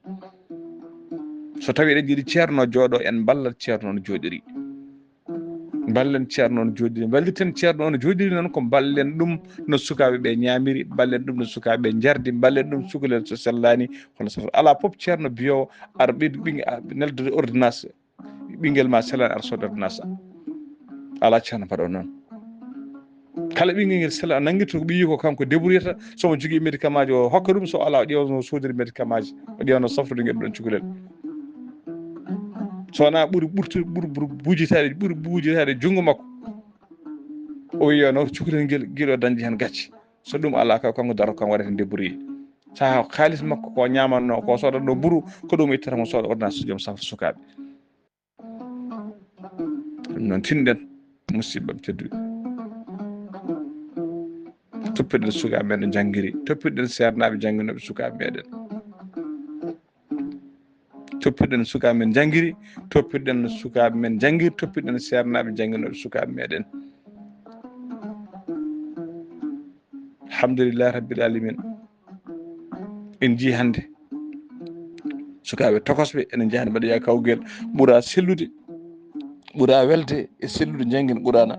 So tawi eɗen njiɗi ceerno jooɗo, en mballat ceerno no jooɗiri. Mballen ceerno no jooɗiri, mballiten ceerno no jooɗiri noon ko mballen ɗum no sukaaɓe ɓe ñaamiri, mballen ɗum no sukaaɓe ɓe njardi, mballen ɗum cukalel so sellaani, kono so alaa pop ceerno biyowo ar ɓe ɓing-, a-, neldude ordonnance, ɓinngel ma sellaani ar sooda ordonnance. Alaa ceerno mbaɗo noon. Kala ɓinngel ngel sella a nanngirta ko ɓiyi ko kanko débrouillata, so mo jogii médicament ji o hokka ɗum, so alaa o ƴeewa no soodiri médicament ji, o ƴeewa no safrude ngel ɗon cukalel. So wonaa ɓuri ɓurtu-, ɓuri, ɓuri buujitaade, ɓuri buujitaade junngo makko. O wiya no cukalel ngel gila o dañde heen gacce. So ɗum alaa ka kanko daro kan waɗata débrouillé. Saha kaalis makko ko ñaamanno, ko soodatno buru, ko ɗum ittata mo sooda ordonnance joom safra sukaaɓe. Ɗum noon tinɗen, musidɓe am tedduɓe. Toppitoɗen sukaaɓe men no njanngiri, toppitoɗen seernaaɓe jannginooɓe sukaaɓe meɗen. Toppitoɗen sukaaɓe men njanngiri, toppitoɗen sukaaɓe men njanngiri, toppitoɗen seernaaɓe jannginooɓe sukaaɓe meɗen. Alhamdulillahi Rabbil Alamin. En njii hannde sukaaɓe tokosɓe ene njahani mbaɗoya kawgel ɓura sellude, ɓura welde e sellude njanngen Qur'aana.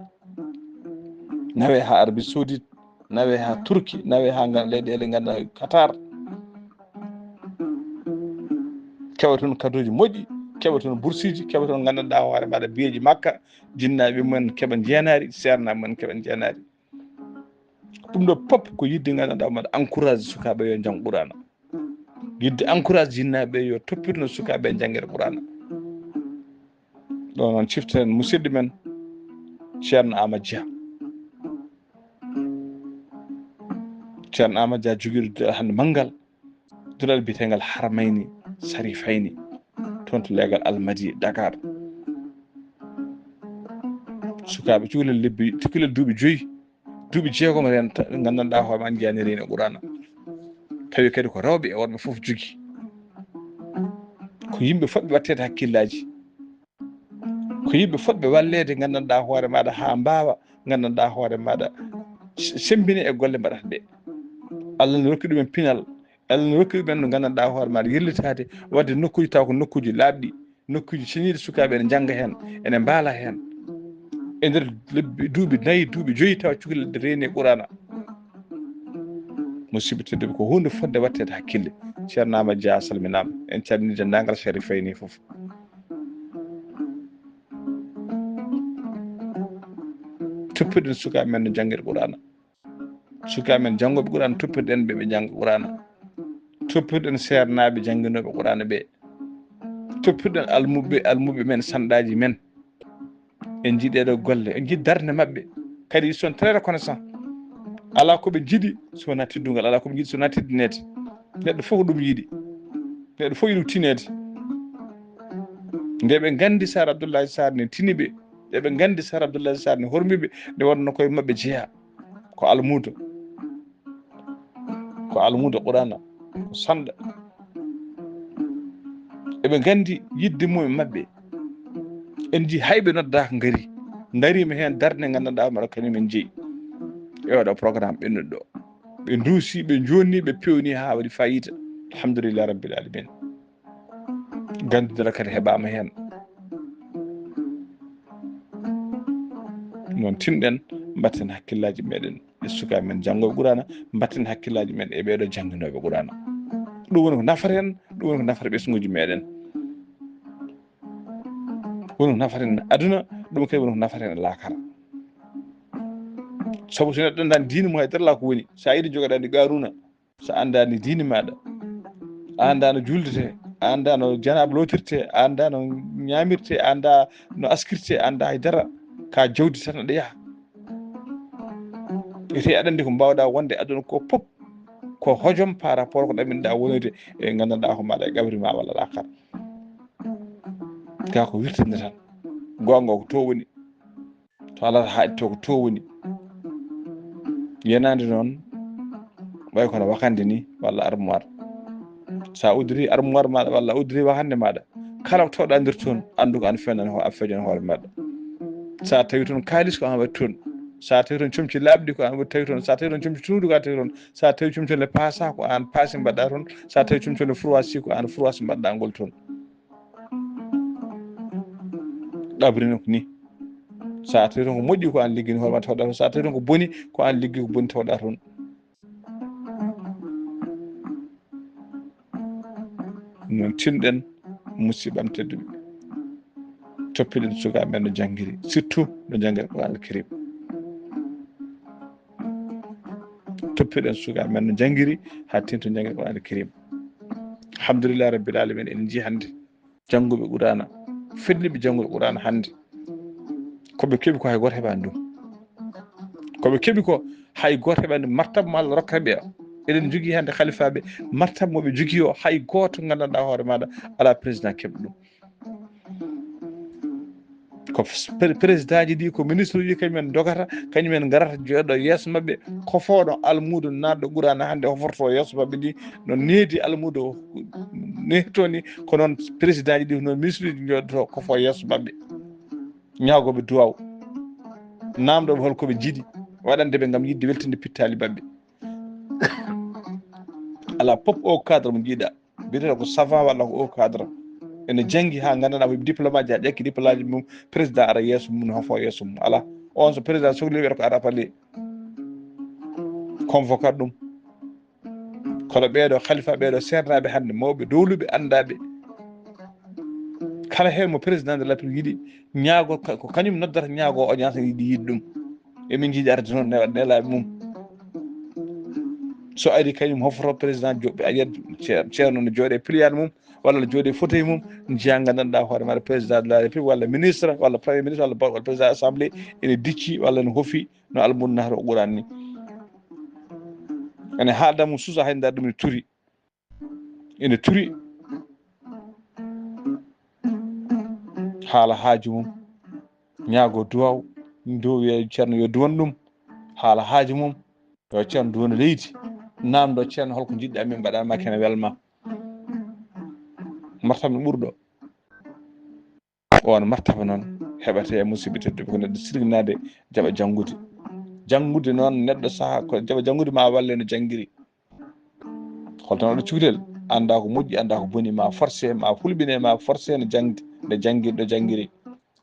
Nawe haa Arabie Saoudite, nawe haa Turki, nawe haa ngan-, leyɗeele ngannduɗaa Qatar. Keɓa toon kaduuji moƴƴi, keɓa toon bursiiji, keɓa toon nganndanɗaa hoore maaɗa biyeeji makka, jinnaaɓe mumen keɓa njeenaari, seernaaɓe mumen keɓa njeenaari. Ɗum ɗo pop ko yiɗde nganndanɗaa mbaɗa encourage sukaaɓe yo njanngu Qur'aana. Yiɗde encourage jinnaaɓe yo toppitno sukaaɓe e janngere Qur'aana. Ɗo noon ciften musidɗo men Ceerno Amadou Dia. Ceerno Amadou Dia jogiiɗo hannde manngal duɗal biyeteegal Harmayni Sarifayni, toon to leegal Almadi Dakar. Sukaaɓe cukalel lebbi, cukalel duuɓi joyi, duuɓi jeegom renta, nganndanɗaa hoore ma njiyaani reeni Qur'aana. Tawi kadi ko rewɓe e worɓe fof jogi. Ko yimɓe fotɓe watteede hakkillaaji. Ko yimɓe fotɓe walleede, nganndanɗaa hoore maaɗa haa mbaawa, nganndanɗaa hoore maaɗa s-, semmbina e golle mbaɗata ɗe. Allah no rokki ɗumen pinal, Allah no rokki ɗumen no nganndanɗaa hoore maaɗa yellitaade, waɗde nokkuuji taw ko nokkuuji laaɓɗi, nokkuuji ceniiɗi, sukaaɓe ene njannga heen, ene mbaala heen. E nder lebbi, duuɓi nayi, duuɓi joyi tawa cukalel reeni Qur'aana. Musidɓe tedduɓe, ko huunde fotde watteede hakkille. Ceerno Amadou Dia, a salminaama. En calminii denndaangal Sarifayni fof. Toppitoɗen sukaaɓe men no janngirde Qur'aana. Sukaaɓe men janngooɓe Qur'aana, toppitoɗen ɓe, ɓe njannga Qur'aana. Toppitoɗen seernaaɓe jannginooɓe Qur'aana ɓe. Toppitoɗen almuɓɓe, almuɓɓe men, sanɗaaji men. En njiɗi ɗee ɗoo golle, en njiɗi darnde maɓɓe. Kadi, ils sont très reconnaissants. Alaa ko ɓe njiɗi so wonaa teddungal, alaa ko ɓe njiɗi so wonaa teddineede. Neɗɗo fof ko ɗum yiɗi. Neɗɗo fof yiɗi ko tineede. Nde ɓe nganndi Saar Abdullahi Saar ne tini ɓe, nde ɓe nganndi Saar Abdullahi Saar ne hormi ɓe, nde wonno koye maɓɓe jeyaa. Ko almuudo. Ko almuudo Qur'aana, ko sanɗa. Eɓe nganndi yiɗde mum e maɓɓe. En njii hay ɓe noddaaka ngari. Ndariima heen darnde nganndanɗaa mbaɗa kañum en jeyi. E oɗo programme ɓe noddo. Ɓe nduusi, ɓe joonni, ɓe pewni haa waɗi fayida. Alhamdulillahi Rabbil Alamin. Ganndidal kadi heɓaama heen. Noon tinɗen, mbatten hakkillaaji meɗen e sukaaɓe men janngooɓe Qur'aana, mbatten hakkillaaji men e ɓeeɗo jannginooɓe Qur'aana. Ɗum woni ko nafata en, ɗum woni ko nafata ɓesnguuji meɗen. Woni ko nafata en aduna, ɗum kadi woni ko nafata en laakara. Sabu so neɗɗo anndaani diine mum, hay dara alaa ko woni. So a yiɗi jogoɗaa ndi Qaaruuna, so a anndaani diine maaɗa, a anndaa no juuldetee, a anndaa no janaaba lootirtee, a anndaa no ñaamirtee, a anndaa no askirtee, a anndaa hay dara, ka jawdi tan aɗa yaha. Ete aɗa anndi ko mbaawɗaa wonde aduna ko fof ko hojom par rapport ko ɗaminɗaa wonoyde e nganndanɗaa ko maaɗa e qabri ma walla laakara. Ka ko wirtinde tan. Goonga ko to woni. To alata haaɗi to ko to woni. Yenaande noon, ɓay kono wakande ni, walla armoire. Sa uddiri armoire maɗa, walla a uddiri wakande maɗa, kala ko tawɗa nder toon, anndu ko an fennan ho-, a fejan hoore maɗa. Sa tawi toon kaalis, ko an waɗi toon. Sa tawi toon comci laaɓɗi, ko an waɗi tawi toon. Sa tawi toon comci tuundi, ko an tawi toon. Sa tawi comci le paasa, ko an paasi mbaɗɗa toon. Sa tawi comci le froissé, ko an froissé mbaɗɗa ngol toon. Ɗabrino ko ni. Sa tawi toon ko moƴƴi, ko an liggini hoore ma tawɗa toon. Sa tawi toon ko boni, ko an liggi ko boni tawɗa toon. Noon tinɗen, musidɓam tedduɓe. Toppiɗen sukaaɓe men no janngiri, surtout no janngiri Qur'an al Karim. Toppiɗen sukaaɓe men no janngiri, haa tinto janngiri Qur'an al Karim. Alhamdulillahi Rabbil Alamin, en njii hannde jannguɓe Qur'aana, fedliɓe jannguɓe Qur'aana hannde. Ko ɓe keɓi ko hay gooto heɓaani ɗum. Ko ɓe keɓi ko hay gooto heɓaani ɗum. Martaba mo Allah rokkata ɓe o. Eɗen njogii hannde halifaaɓe, martaba mo ɓe njogii o, hay gooto nganndanɗaa hoore maaɗa alaa président keɓɗo ɗum. Ko s-, pré-, président ji ɗi, ko ministre uji, kañum en ndogata, kañum en ngarata jooɗo yeeso maɓɓe, ko fooɗo almuudo naatɗo Qur'aana hannde o forto yeeso maɓɓe ni, no needi almuudo neeto ni, ko noon président ji ɗi, ko noon ministre uji njooɗoto ko fo yeeso maɓɓe. Ñaagooɓe duwaaw. Naamndooɓe hol ko ɓe njiɗi waɗande ɓe ngam yiɗde weltinde pittaali maɓɓe. Alaa pop o cadre mo njiɗa. Mbiyetee ko savant walla ko haut cadre. Ene janngi haa nganndanɗaa ko diplôme aji, haa ƴakki diplôme aji mum, président ara yeeso mum, hofo yeeso mum. Alaa. On so président sokli wiyata ko ara pale. Convocat ɗum. Kono ɓeeɗo halifa, ɓeeɗo seernaaɓe hannde, mawɓe dowluɓe, anndaaɓe. Kala heen mo président de la République yiɗi ñaago, ka-, ko kañum noddata ñaago audience, yiɗi yiɗde ɗum. Emin njiɗi arde toon ne-, nelaaɓe mum. So ari kañum hofroto président joɓɓe a yiyat ceerno no jooɗe piliyaan mum walla no jooɗe fauteuil mum, njiya nganndanɗaa hoore maɗa président de la république walla ministre walla premier ministre walla walla président assemblée ene dicci walla no hofi no almudo nahata o quraan ni. Ene haalda mum suusa hay ndar ɗum ne turi ene turi haala haaju mum, ñaago duwaw, ndu wiya ceerno yo duwan ɗum haala haaju mum. Yo ceerno duwano leydi, namdo ceerno holko jiɗɗa min mbaɗanma kene welma. Martaba ɓurɗo on martaba noon heɓate e musidɓe tedduɓe ko neɗɗo sirginaade jaɓa janngude. Janngude noon neɗɗo saha ko jaɓa janngude ma walle no janngiri. Holto noon ɗo cukalel annda ko moƴƴi annda ko boni ma forcé ma hulɓine ma forcé no jangde nde janngiri ɗo janngiri.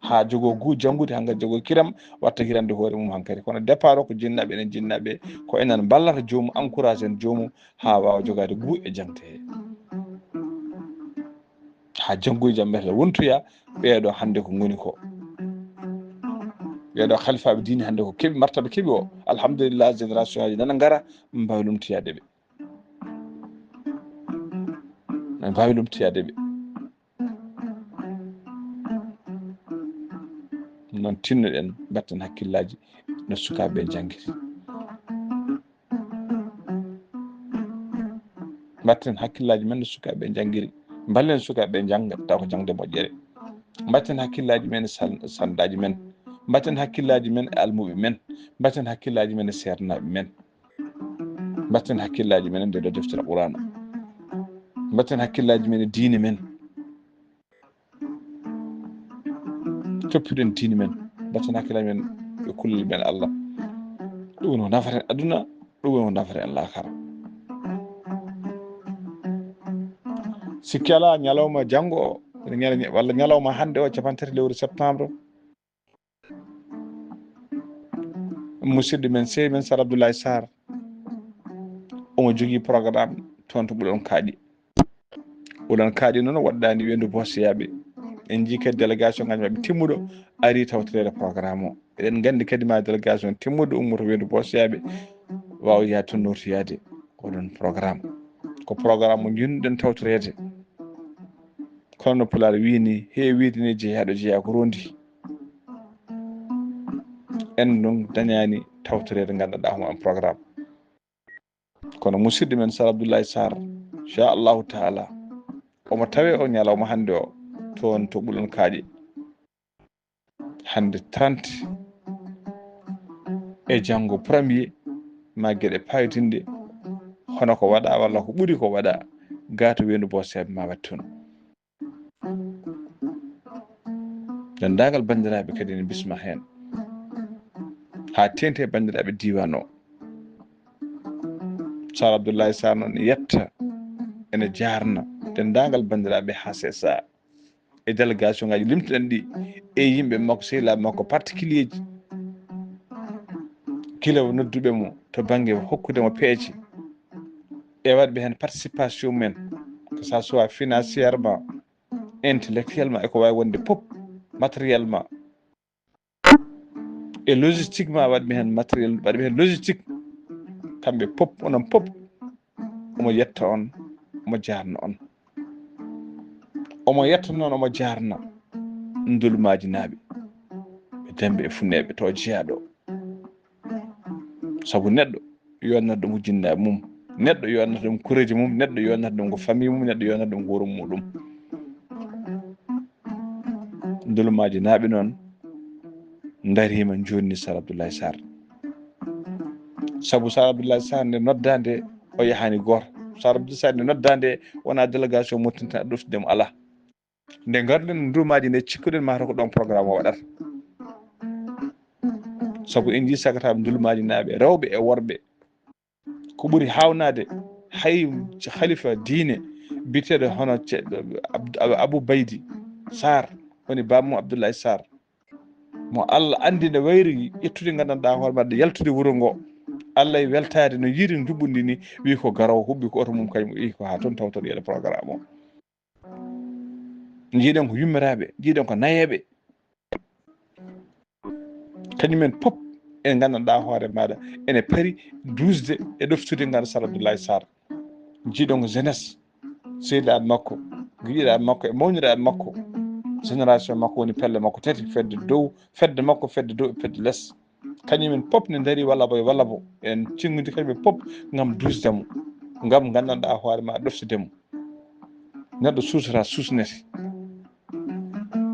Ha jogo gu janngude hankadi jogo kiram watta hirande hoore mum hankadi kono départ o ko jinnaɓe enen jinnaɓe ko enen ballata joomum encourage en joomum ha wawa jogade gu e jangde he. Ha janngude jam mbiyata wontoya ɓeeɗo hannde ko ngoni ko ɓeeɗo khalifaɓe diine hannde ko keɓi martaba keɓi o alhamdulillah génération aji nana ngara mbawlumtiyadeɓe mbawlumtiyadeɓe noon tinnoɗen mbatten hakkillaji no sukaɓe janngiri mbatten hakkillaji men no sukaɓe janngiri mballen sukaɓe jannga taw ko jangde moƴƴere mbatten hakkillaji men sandaaji men mbatten hakkillaji men e almuɓe men mbatten hakkillaji men e seernaaɓe men mbatten hakkillaji men e nde ɗo deftere qurana mbatten hakkillaji men e diine men toppiɗen diine men mbatten hakkillaji men e kullel men allah ɗum no nafata en aduna ɗum no nafata en lakara sikki ala ñalawma janngo o walla ñalawma hannde o capantati lewru septembre musidɗo men sey men sar abdoulaye sar omo jogii programme toon to ɓuɗon kaaƴi ɓuɗon kaaƴi noon waɗɗani wendu bosiyaaɓe en jii kadi délégation ngaji maɓɓe timmuɗo ari tawtoreede programme o eɗen nganndi kadi ma délégation timmuɗo ummoto wendu bosiyaaɓe waawa yaade toon nortoyaade oɗon programme ko programme mo njiɗɗen tawtoreede kono no pulaar wii ni heewiide ni jeyaaɗo jeyaa ko rondi en ɗum dañaani tawtoreede nganndanɗaa homo am programme kono musidɗo men sar abdoullahi sar inchallahu taala omo tawe o ñalawma hannde o toon to ɓulon kaaƴe hannde trente e janngo premier ma geɗe paytinɗe hono ko waɗa walla ko ɓuri ko waɗa gato wendu bo seeɓe ma waɗ toon denndaangal banndiraaɓe kadi ene bisma heen haa teeŋti e banndiraaɓe diiwaan o sar abdoullahi sar noon yetta ene jaarna denndaangal banndiraaɓe haa sesa e délégation ngaji limtuɗen ɗi e yimɓe makko sehilaaɓe makko particulier ji gila o nodduɓe mo to bannge hokkude mo peeje e waɗɓe heen participation mumen que ça soit financièrement intellectuellement eko wawi wonde pop matériellement e logistiquement waɗmi hen matériel waɗmi hen logistique kamɓe pop onon pop omo yetta on omo jarna on omo yetta noon omo jarna ndulmaji naaɓe ɓe demɓe e funneɓe to jeyaɗo sabu neɗɗo yonata ɗum ko jinnaaɓe mum neɗɗo yonata ɗum kureeji mum neɗɗo yonata ɗum ko famille mum neɗɗo yonata ɗum ko wuro muɗum ndulmaaji naaɓe noon ndariima jooni sar abdoullahi sar sabu sar abdoullahi sar nde noddaande o yahaani gooto sar abdoullahi sar nde noddaande wona délégation mottinta ɗoftude mo alaa nde ngarɗen ndulmaaji nde cikkuɗen mata ko ɗon programme o waɗata sabu en njii sagataaɓe ndulmaaji naaɓe rewɓe e worɓe ko ɓuri haawnaade hay khalifa diine biyeteeɗo hono abou baydi sar woni bamum abdoullahi sar mo allah anndi ne wayri ƴettude nganndanɗaa hoore maɗa yaltude wuro ngo allah e weltaade no yiiri njuɓɓundi ni wi ko garowo huɓɓi ko oto mum kañum o yehi ko haa toon tawtoɗo yeɗa programme o njiiɗen ko yummiraaɓe njiiɗen ko nayeeɓe kañumen pop ene nganndanɗaa hoore maaɗa ene pari duusde e ɗoftude ngal Sar Abdoulaye Sarr. Jiiɗo ngo jeunesse, sehilaaɓe makko, giɗiraaɓe makko e mawniraaɓe makko, génération makko woni pelle makko tati, fedde dow, fedde makko, fedde dow e fedde les. Kañumen pop ne ndari walla boy walla bo en cingudi kañumen pop ngam duusde mo, ngam nganndanɗaa hoore ma ɗoftude mo. Neɗɗo suusata suusnete.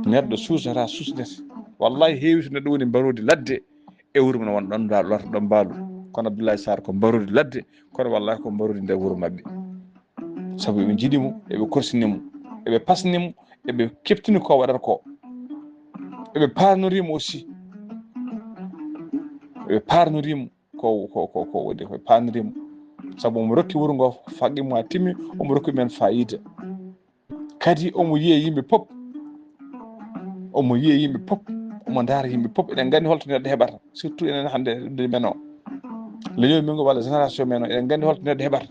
Neɗɗo suusata suusnete. Wallahi heewi to neɗɗo woni mbaroodi ladde e wuro mum won ɗon mba-, lorto ɗon mbaalu. Kono Abdoulaye Sarr ko mbaroodi ladde, kono wallahi ko mbaroodi nder wuro maɓɓe. Sabu eɓe njiɗi mo, eɓe korsini mo, eɓe pasni mo, eɓe keɓtini ko waɗata ko. Eɓe paarnori mo aussi. Eɓe paarnori mo ko, ko, ko, ko woni ko paarnori mo. Sabu omo rokki wuro ngo faqqi mo haa timmi, omo rokki men faayiida. Kadi omo yiya yimɓe pop. Omo yiya yimɓe pop. Omo ndaara yimɓe pop. Eɗen nganndi holto neɗɗo heɓata. Surtout enen hannde, hannde men o. Leñol men ngo walla génération men o. Eɗen nganndi holto neɗɗo heɓata.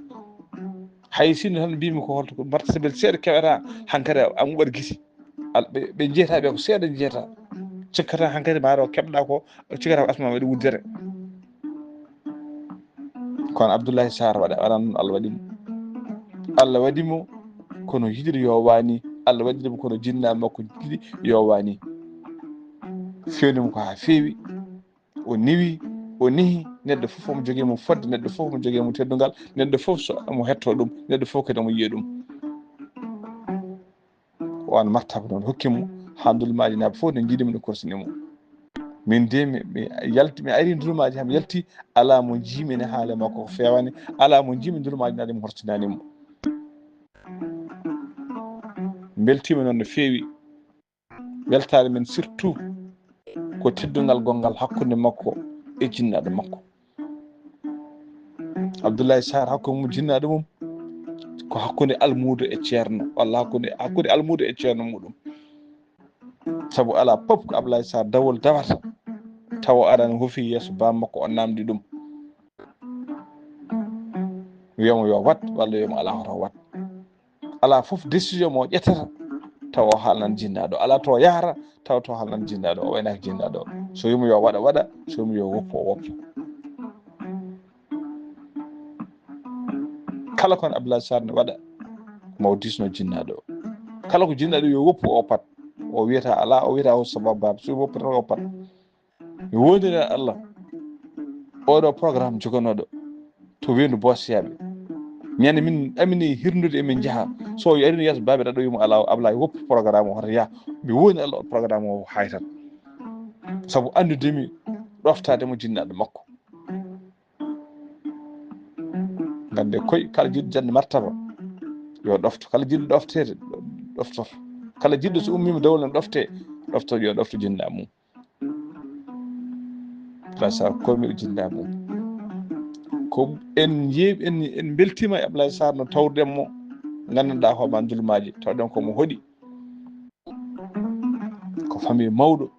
Hay sinno tan mbimi ko holto ko mbaɗta sabel seeɗa keɓata, hankadi a muɓat gite. Al-, ɓe, ɓe njiyata ɓe ko seeɗa njiyata. Cikkata hankadi maaɗa o keɓɗa ko, cikkata ko asma waɗi wuddere. Kono Abdoulaye Sarr waɗa, waɗa noon, Allah waɗi mo. Allah waɗi mo kono yiɗiri yo waani. Allah waɗiri mo kono jinnaaɓe makko yiɗiri yo waani. Feewni mo ko haa feewi. O niwi, o nihi. Neɗɗo fof omo jogii mo fodde, neɗɗo fof omo jogii mo teddungal, neɗɗo fof so omo hettoo ɗum, neɗɗo fof kadi omo yiya ɗum. O aan martaba noon hokki mo, haa Ndulmaaji naaɓe fof ne njiɗi mo, ne korsini mo. Min de mi, mi yalti, mi ari Ndulmaaji, haa mi yalti, alaa mo njiimi ne haala makko ko feewaani, alaa mo njiimi Ndulmaaji naaɓe mo horsinaani mo. Mbeltiima noon no feewi. Weltaare men surtout ko teddungal gonngal hakkunde makko e jinnaaɗo makko. Abdoulaye Sarr hakkunde mum jinnaaɗo mum ko hakkunde almuudo e ceerno, walla hakkunde, hakkunde almuudo e ceerno muɗum. Sabu alaa pop ko Abdoulaye Sarr dawol dawata tawa o arani hofi yeeso baa makko o namdi ɗum. Wiya mo yo wat walla wiya mo alaa hoto wat. Alaa fof décision mo ƴettata tawa o haalnan jinnaaɗo. Alaa to yahata tawa to haalnan jinnaaɗo. O waynaaki jinnaaɗo. So wiima yo waɗa, waɗa. So wiima yo woppu, o woppa. Kala ko Abdoulaye Sarr ne waɗa, mo disno jinnaaɗo o. Kala ko jinnaaɗo yo woppu, o pat. O wiyata alaa, o wiyata o sababu baaba. So woppu tan o pat. Mi wondinan Allah oɗo programme joganooɗo to weendu Boosiyaaɓe. Ñande min ɗamini hirnude emin njaha. So o arino yeeso baabe ɗaɗo wiimo alaa, Ablaye woppu programme o hoto yaha. Mi woni Allah o programme o haytan. Sabu anndudemi ɗoftaade mo jinnaaɗo makko. Ngannde koy kala jiɗɗo jannde martaba yo ɗofto. Kala jiɗɗo ɗofteede ɗoftoto. Kala jiɗɗo so ummiima dawol ne ɗofte, ɗofto yo ɗofto jinnaaɗo mum. Ablaye Sarr komi o jinnaaɗo mum. Ko en yeeɓi, en, en mbeltiima e Ablaye Sarr no tawruɗen mo. Nganndanɗaa hooma ndulmaaji, tawɗen ko mo hoɗi. Ko famille mawɗo.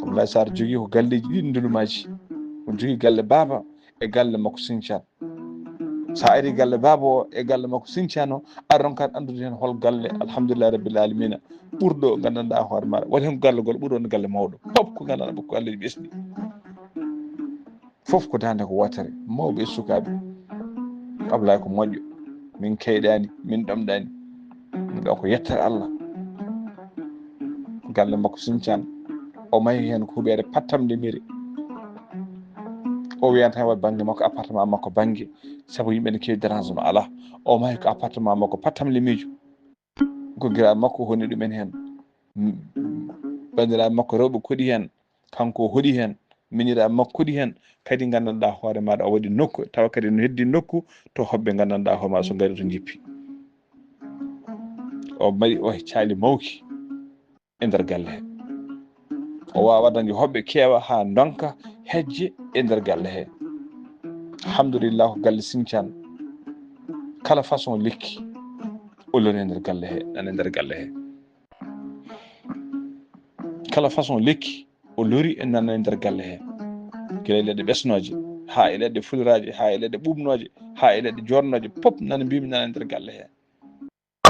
Ablaye Sarr jogii ko galleeji ɗiɗi ndulmaaji. O jogii galle baaba e galle makko Sinthiane. So a ari galle baaba o e galle makko Sinthiane o, a ronkat anndude heen hol galle, alhamdulillahi rabbil alamina, ɓurɗo nganndanɗaa hoore maaɗa. Waɗi heen galle gol ɓurɗo wonde galle mawɗo. Fof ko nganndanɗaa ko galleeji ɓesɗi. Fof ko daande ko wootere, mawɓe e sukaaɓe. Ablaye ko moƴƴo, min keyɗaani, min ɗomɗaani. Ɗum ɗo ko yettere Allah. Galle makko Sinthiane, o mahi heen ko huɓeere pattam limire. O wiyata heen waɗi bannge makko, appartement makko bannge, sabu yimɓe ne keewi dérangement alaa. O mahi ko appartement makko pattam limiijo. Ko giraa makko honi ɗumen heen. Banndiraaɓe makko rewɓe koɗi heen. Kanko o hoɗi heen, miñiraaɓe makko koɗi heen, kadi nganndanɗaa hoore maaɗa o waɗi nokku, tawa kadi no heddi nokku to hoɓɓe nganndanɗaa hoore maaɗa so ngari to njippi. O mari o caali mawki e nder galle he. O waawa waɗande hoɓɓe keewa haa ndonka hejje e nder galle he. Alhamdulillah, galle Sinthiane, kala façon lekki o loni e nder galle he, nana e nder galle he. Kala façon lekki o lori e nana e nder galle he. Gila e leɗɗe ɓesnooje, haa e leɗɗe fularaaje, haa e leɗɗe ɓuuɓnooje, haa e leɗɗe joornooje, pop nana mbimi nana e nder galle he.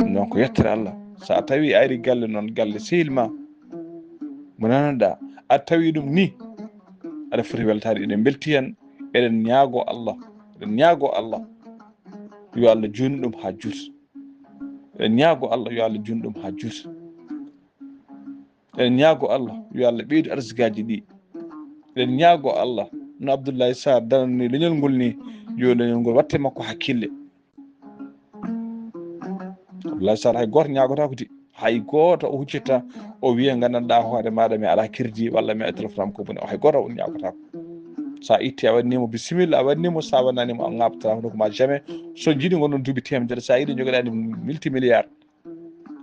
Noon ko yettere Allah. So a tawi a ari galle noon, galle sehil ma, mo nananɗaa, a tawi ɗum ni, Aɗa foti weltaade, eɗen mbelti heen. Eɗen ñaagoo Allah, eɗen ñaagoo Allah yo Allah juutnu ɗum haa juuta. Eɗen ñaagoo Allah yo Allah juutnu ɗum haa juuta. Eɗen ñaagoo Allah yo Allah ɓeydu arsigaaji ɗi. Eɗen ñaagoo Allah no Abdoulaye Sarr darani leñol ngol ni, yo leñol ngol watte makko hakkille. Abdoulaye Sarr hay gooto ñaagotaako di, hay gooto o huccita o wiya nganndanɗaa hoore maaɗa mi alaa crédit walla mi alaa téléphone am ko boni, o hay gooto o ñaagotaako. So a itti a waɗnii mo bisimilla, a waɗnii mo, so a waɗnaani mo a ŋaaɓtataa hono ko ma jamais. So jiɗi ngon ɗon duuɓi teemedere, so a yiɗi jogoɗaani multimilliard,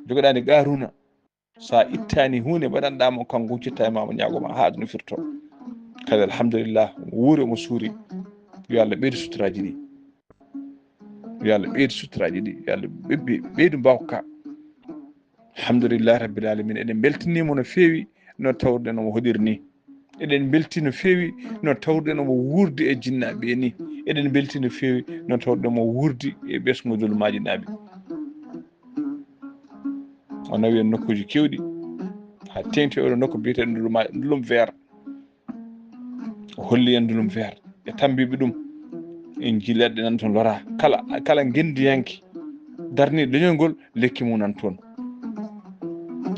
jogoɗaani Qaaruuna, so a ittaani huunde mbaɗanɗaa mo, kanko huccittaa e ma, mo ñaago ma haa aduna firto. Kadi alhamdulillah, wuuri omo suuri. Yo Allah ɓeydu suturaaji ɗi. Yo Allah ɓeydu suturaaji ɗi. Yo Allah ɓe-, ɓe-, ɓeydu mbawka. Alhamdulillahi rabbil alamin. Eɗen mbeltanii mo no feewi no tawruɗen omo hoɗiri ni. Eɗen mbelti no feewi no tawruɗen omo wuurdi e jinnaaɓe ni. Eɗen mbelti no feewi no tawruɗen omo wuurdi e ɓesngu dulumaaji naaɓe. O nawi en nokkuuji keewɗi, haa teeŋti oɗo nokku biyeteeɗo Nduluma-, Ndulum Vert. O holli en Ndulum Vert e tammbiiɓe ɗum. En njii leɗɗe nan toon loraa. Kala, kala ngenndiyanke darniiɗo leñol ngol, lekki mum nan toon.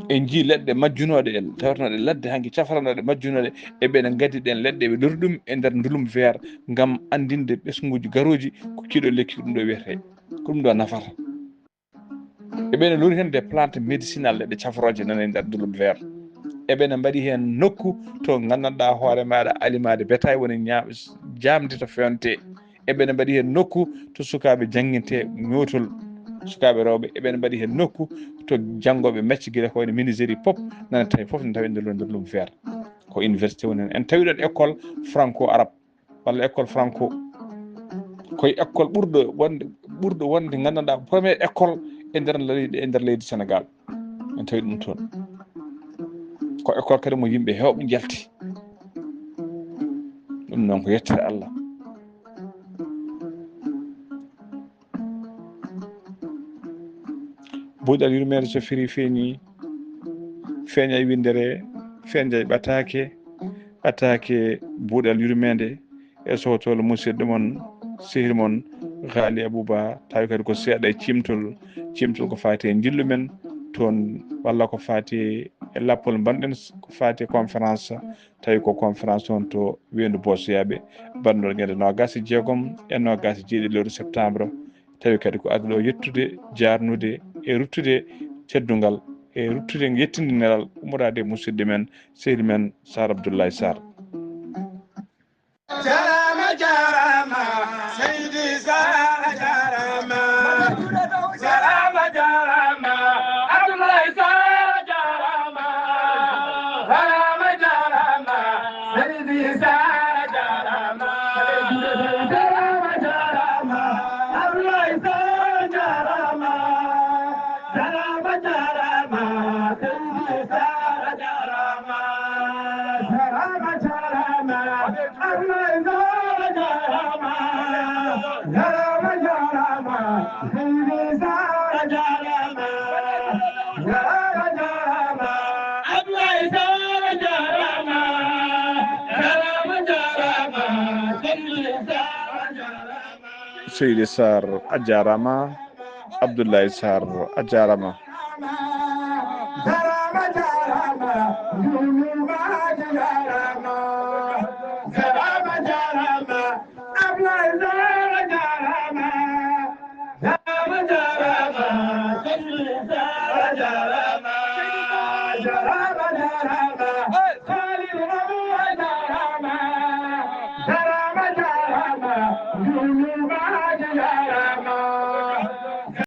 En njii leɗɗe majjunooɗe e tawetnooɗe ladde hanki, cafranooɗe, majjunooɗe, e ɓe ne ngaddi ɗeen leɗɗe, ɓe lori ɗum e nder Ndulum Vert ngam anndinde ɓesnguuji garooji ko kiiɗo lekki ko ɗum ɗo wiyetee, ko ɗum ɗo nafata. E ɓe ne lori heen des plantes médicinales, leɗɗe cafrooje nana e nder Ndulum Vert. E ɓe ne mbaɗi heen nokku to nganndanɗaa hoore maaɗa aliment de bétail woni ña-, jaamde to feewntee. E ɓe ne mbaɗi heen nokku to sukaaɓe janngintee ñootol sukaaɓe rewɓe. E ɓe ne mbaɗi heen nokku to janngooɓe mecce gila ko wayno menuiserie pop nana tawi fof ne tawi e nder Ndulum Vert. Ko université woni heen. En tawi ɗoon école franco-arabe. Walla école franco. Ko e école ɓurɗo wonde, ɓurɗo wonde nganndanɗaa ko première école e nder leydi, e nder leydi Sénégal. En tawi ɗum toon. Ko école kadi mo yimɓe heewɓe njalti. Ɗum noon ko yettere Allah. Buuɗal yurmeende so firi feeñi, feeña e winndere, feeña e ɓataake, ɓataake buuɗal yurmeende e sowtol musidɗo mon, sehil mon, Ghali Abouba, tawi kadi ko seeɗa e ciimtol, ciimtol ko faati e njillu men toon, walla ko faati e lappol mbanɗen, ko faati e conférence, tawi ko conférence toon to Weendu Boosiyaaɓe, banndol ñande noogaas e jeegom e noogaas e jeeɗiɗi lewru septembre, tawi kadi ko adii ɗo yettude, jaarnude e ruttude teddungal e ruttude yettinde nelal ummoraade e musidɗo men, sehil men Sarr Abdoulaye Sarr. Jarama, jarama, Seydi Sarr jarama. Jarama, jarama, Abdoulaye Sarr jarama. Jarama, jarama, Seydi Sarr jarama. Jarama, jarama, Abdoulaye Sarr jarama. Jarama, jarama, Seydi Sarr jarama. Jarama, jarama, Abdoulaye Sarr jarama. Jarama, jarama, Seydi Sarr jarama. Jarama, jarama, Abdoulaye Sarr jarama. Jarama, jarama, Seydi Sarr jarama. Seydi Sarr a jaaraama, Abdoulaye Sarr a jaaraama. Jarama, jarama, Yunus Maadi jarama. Jarama, jarama, Abdoulaye Sarr jarama. Jarama, jarama, Seydi Sarr jarama. Jarama, jarama, Khalil Abou jarama. Jarama, jarama, Yunus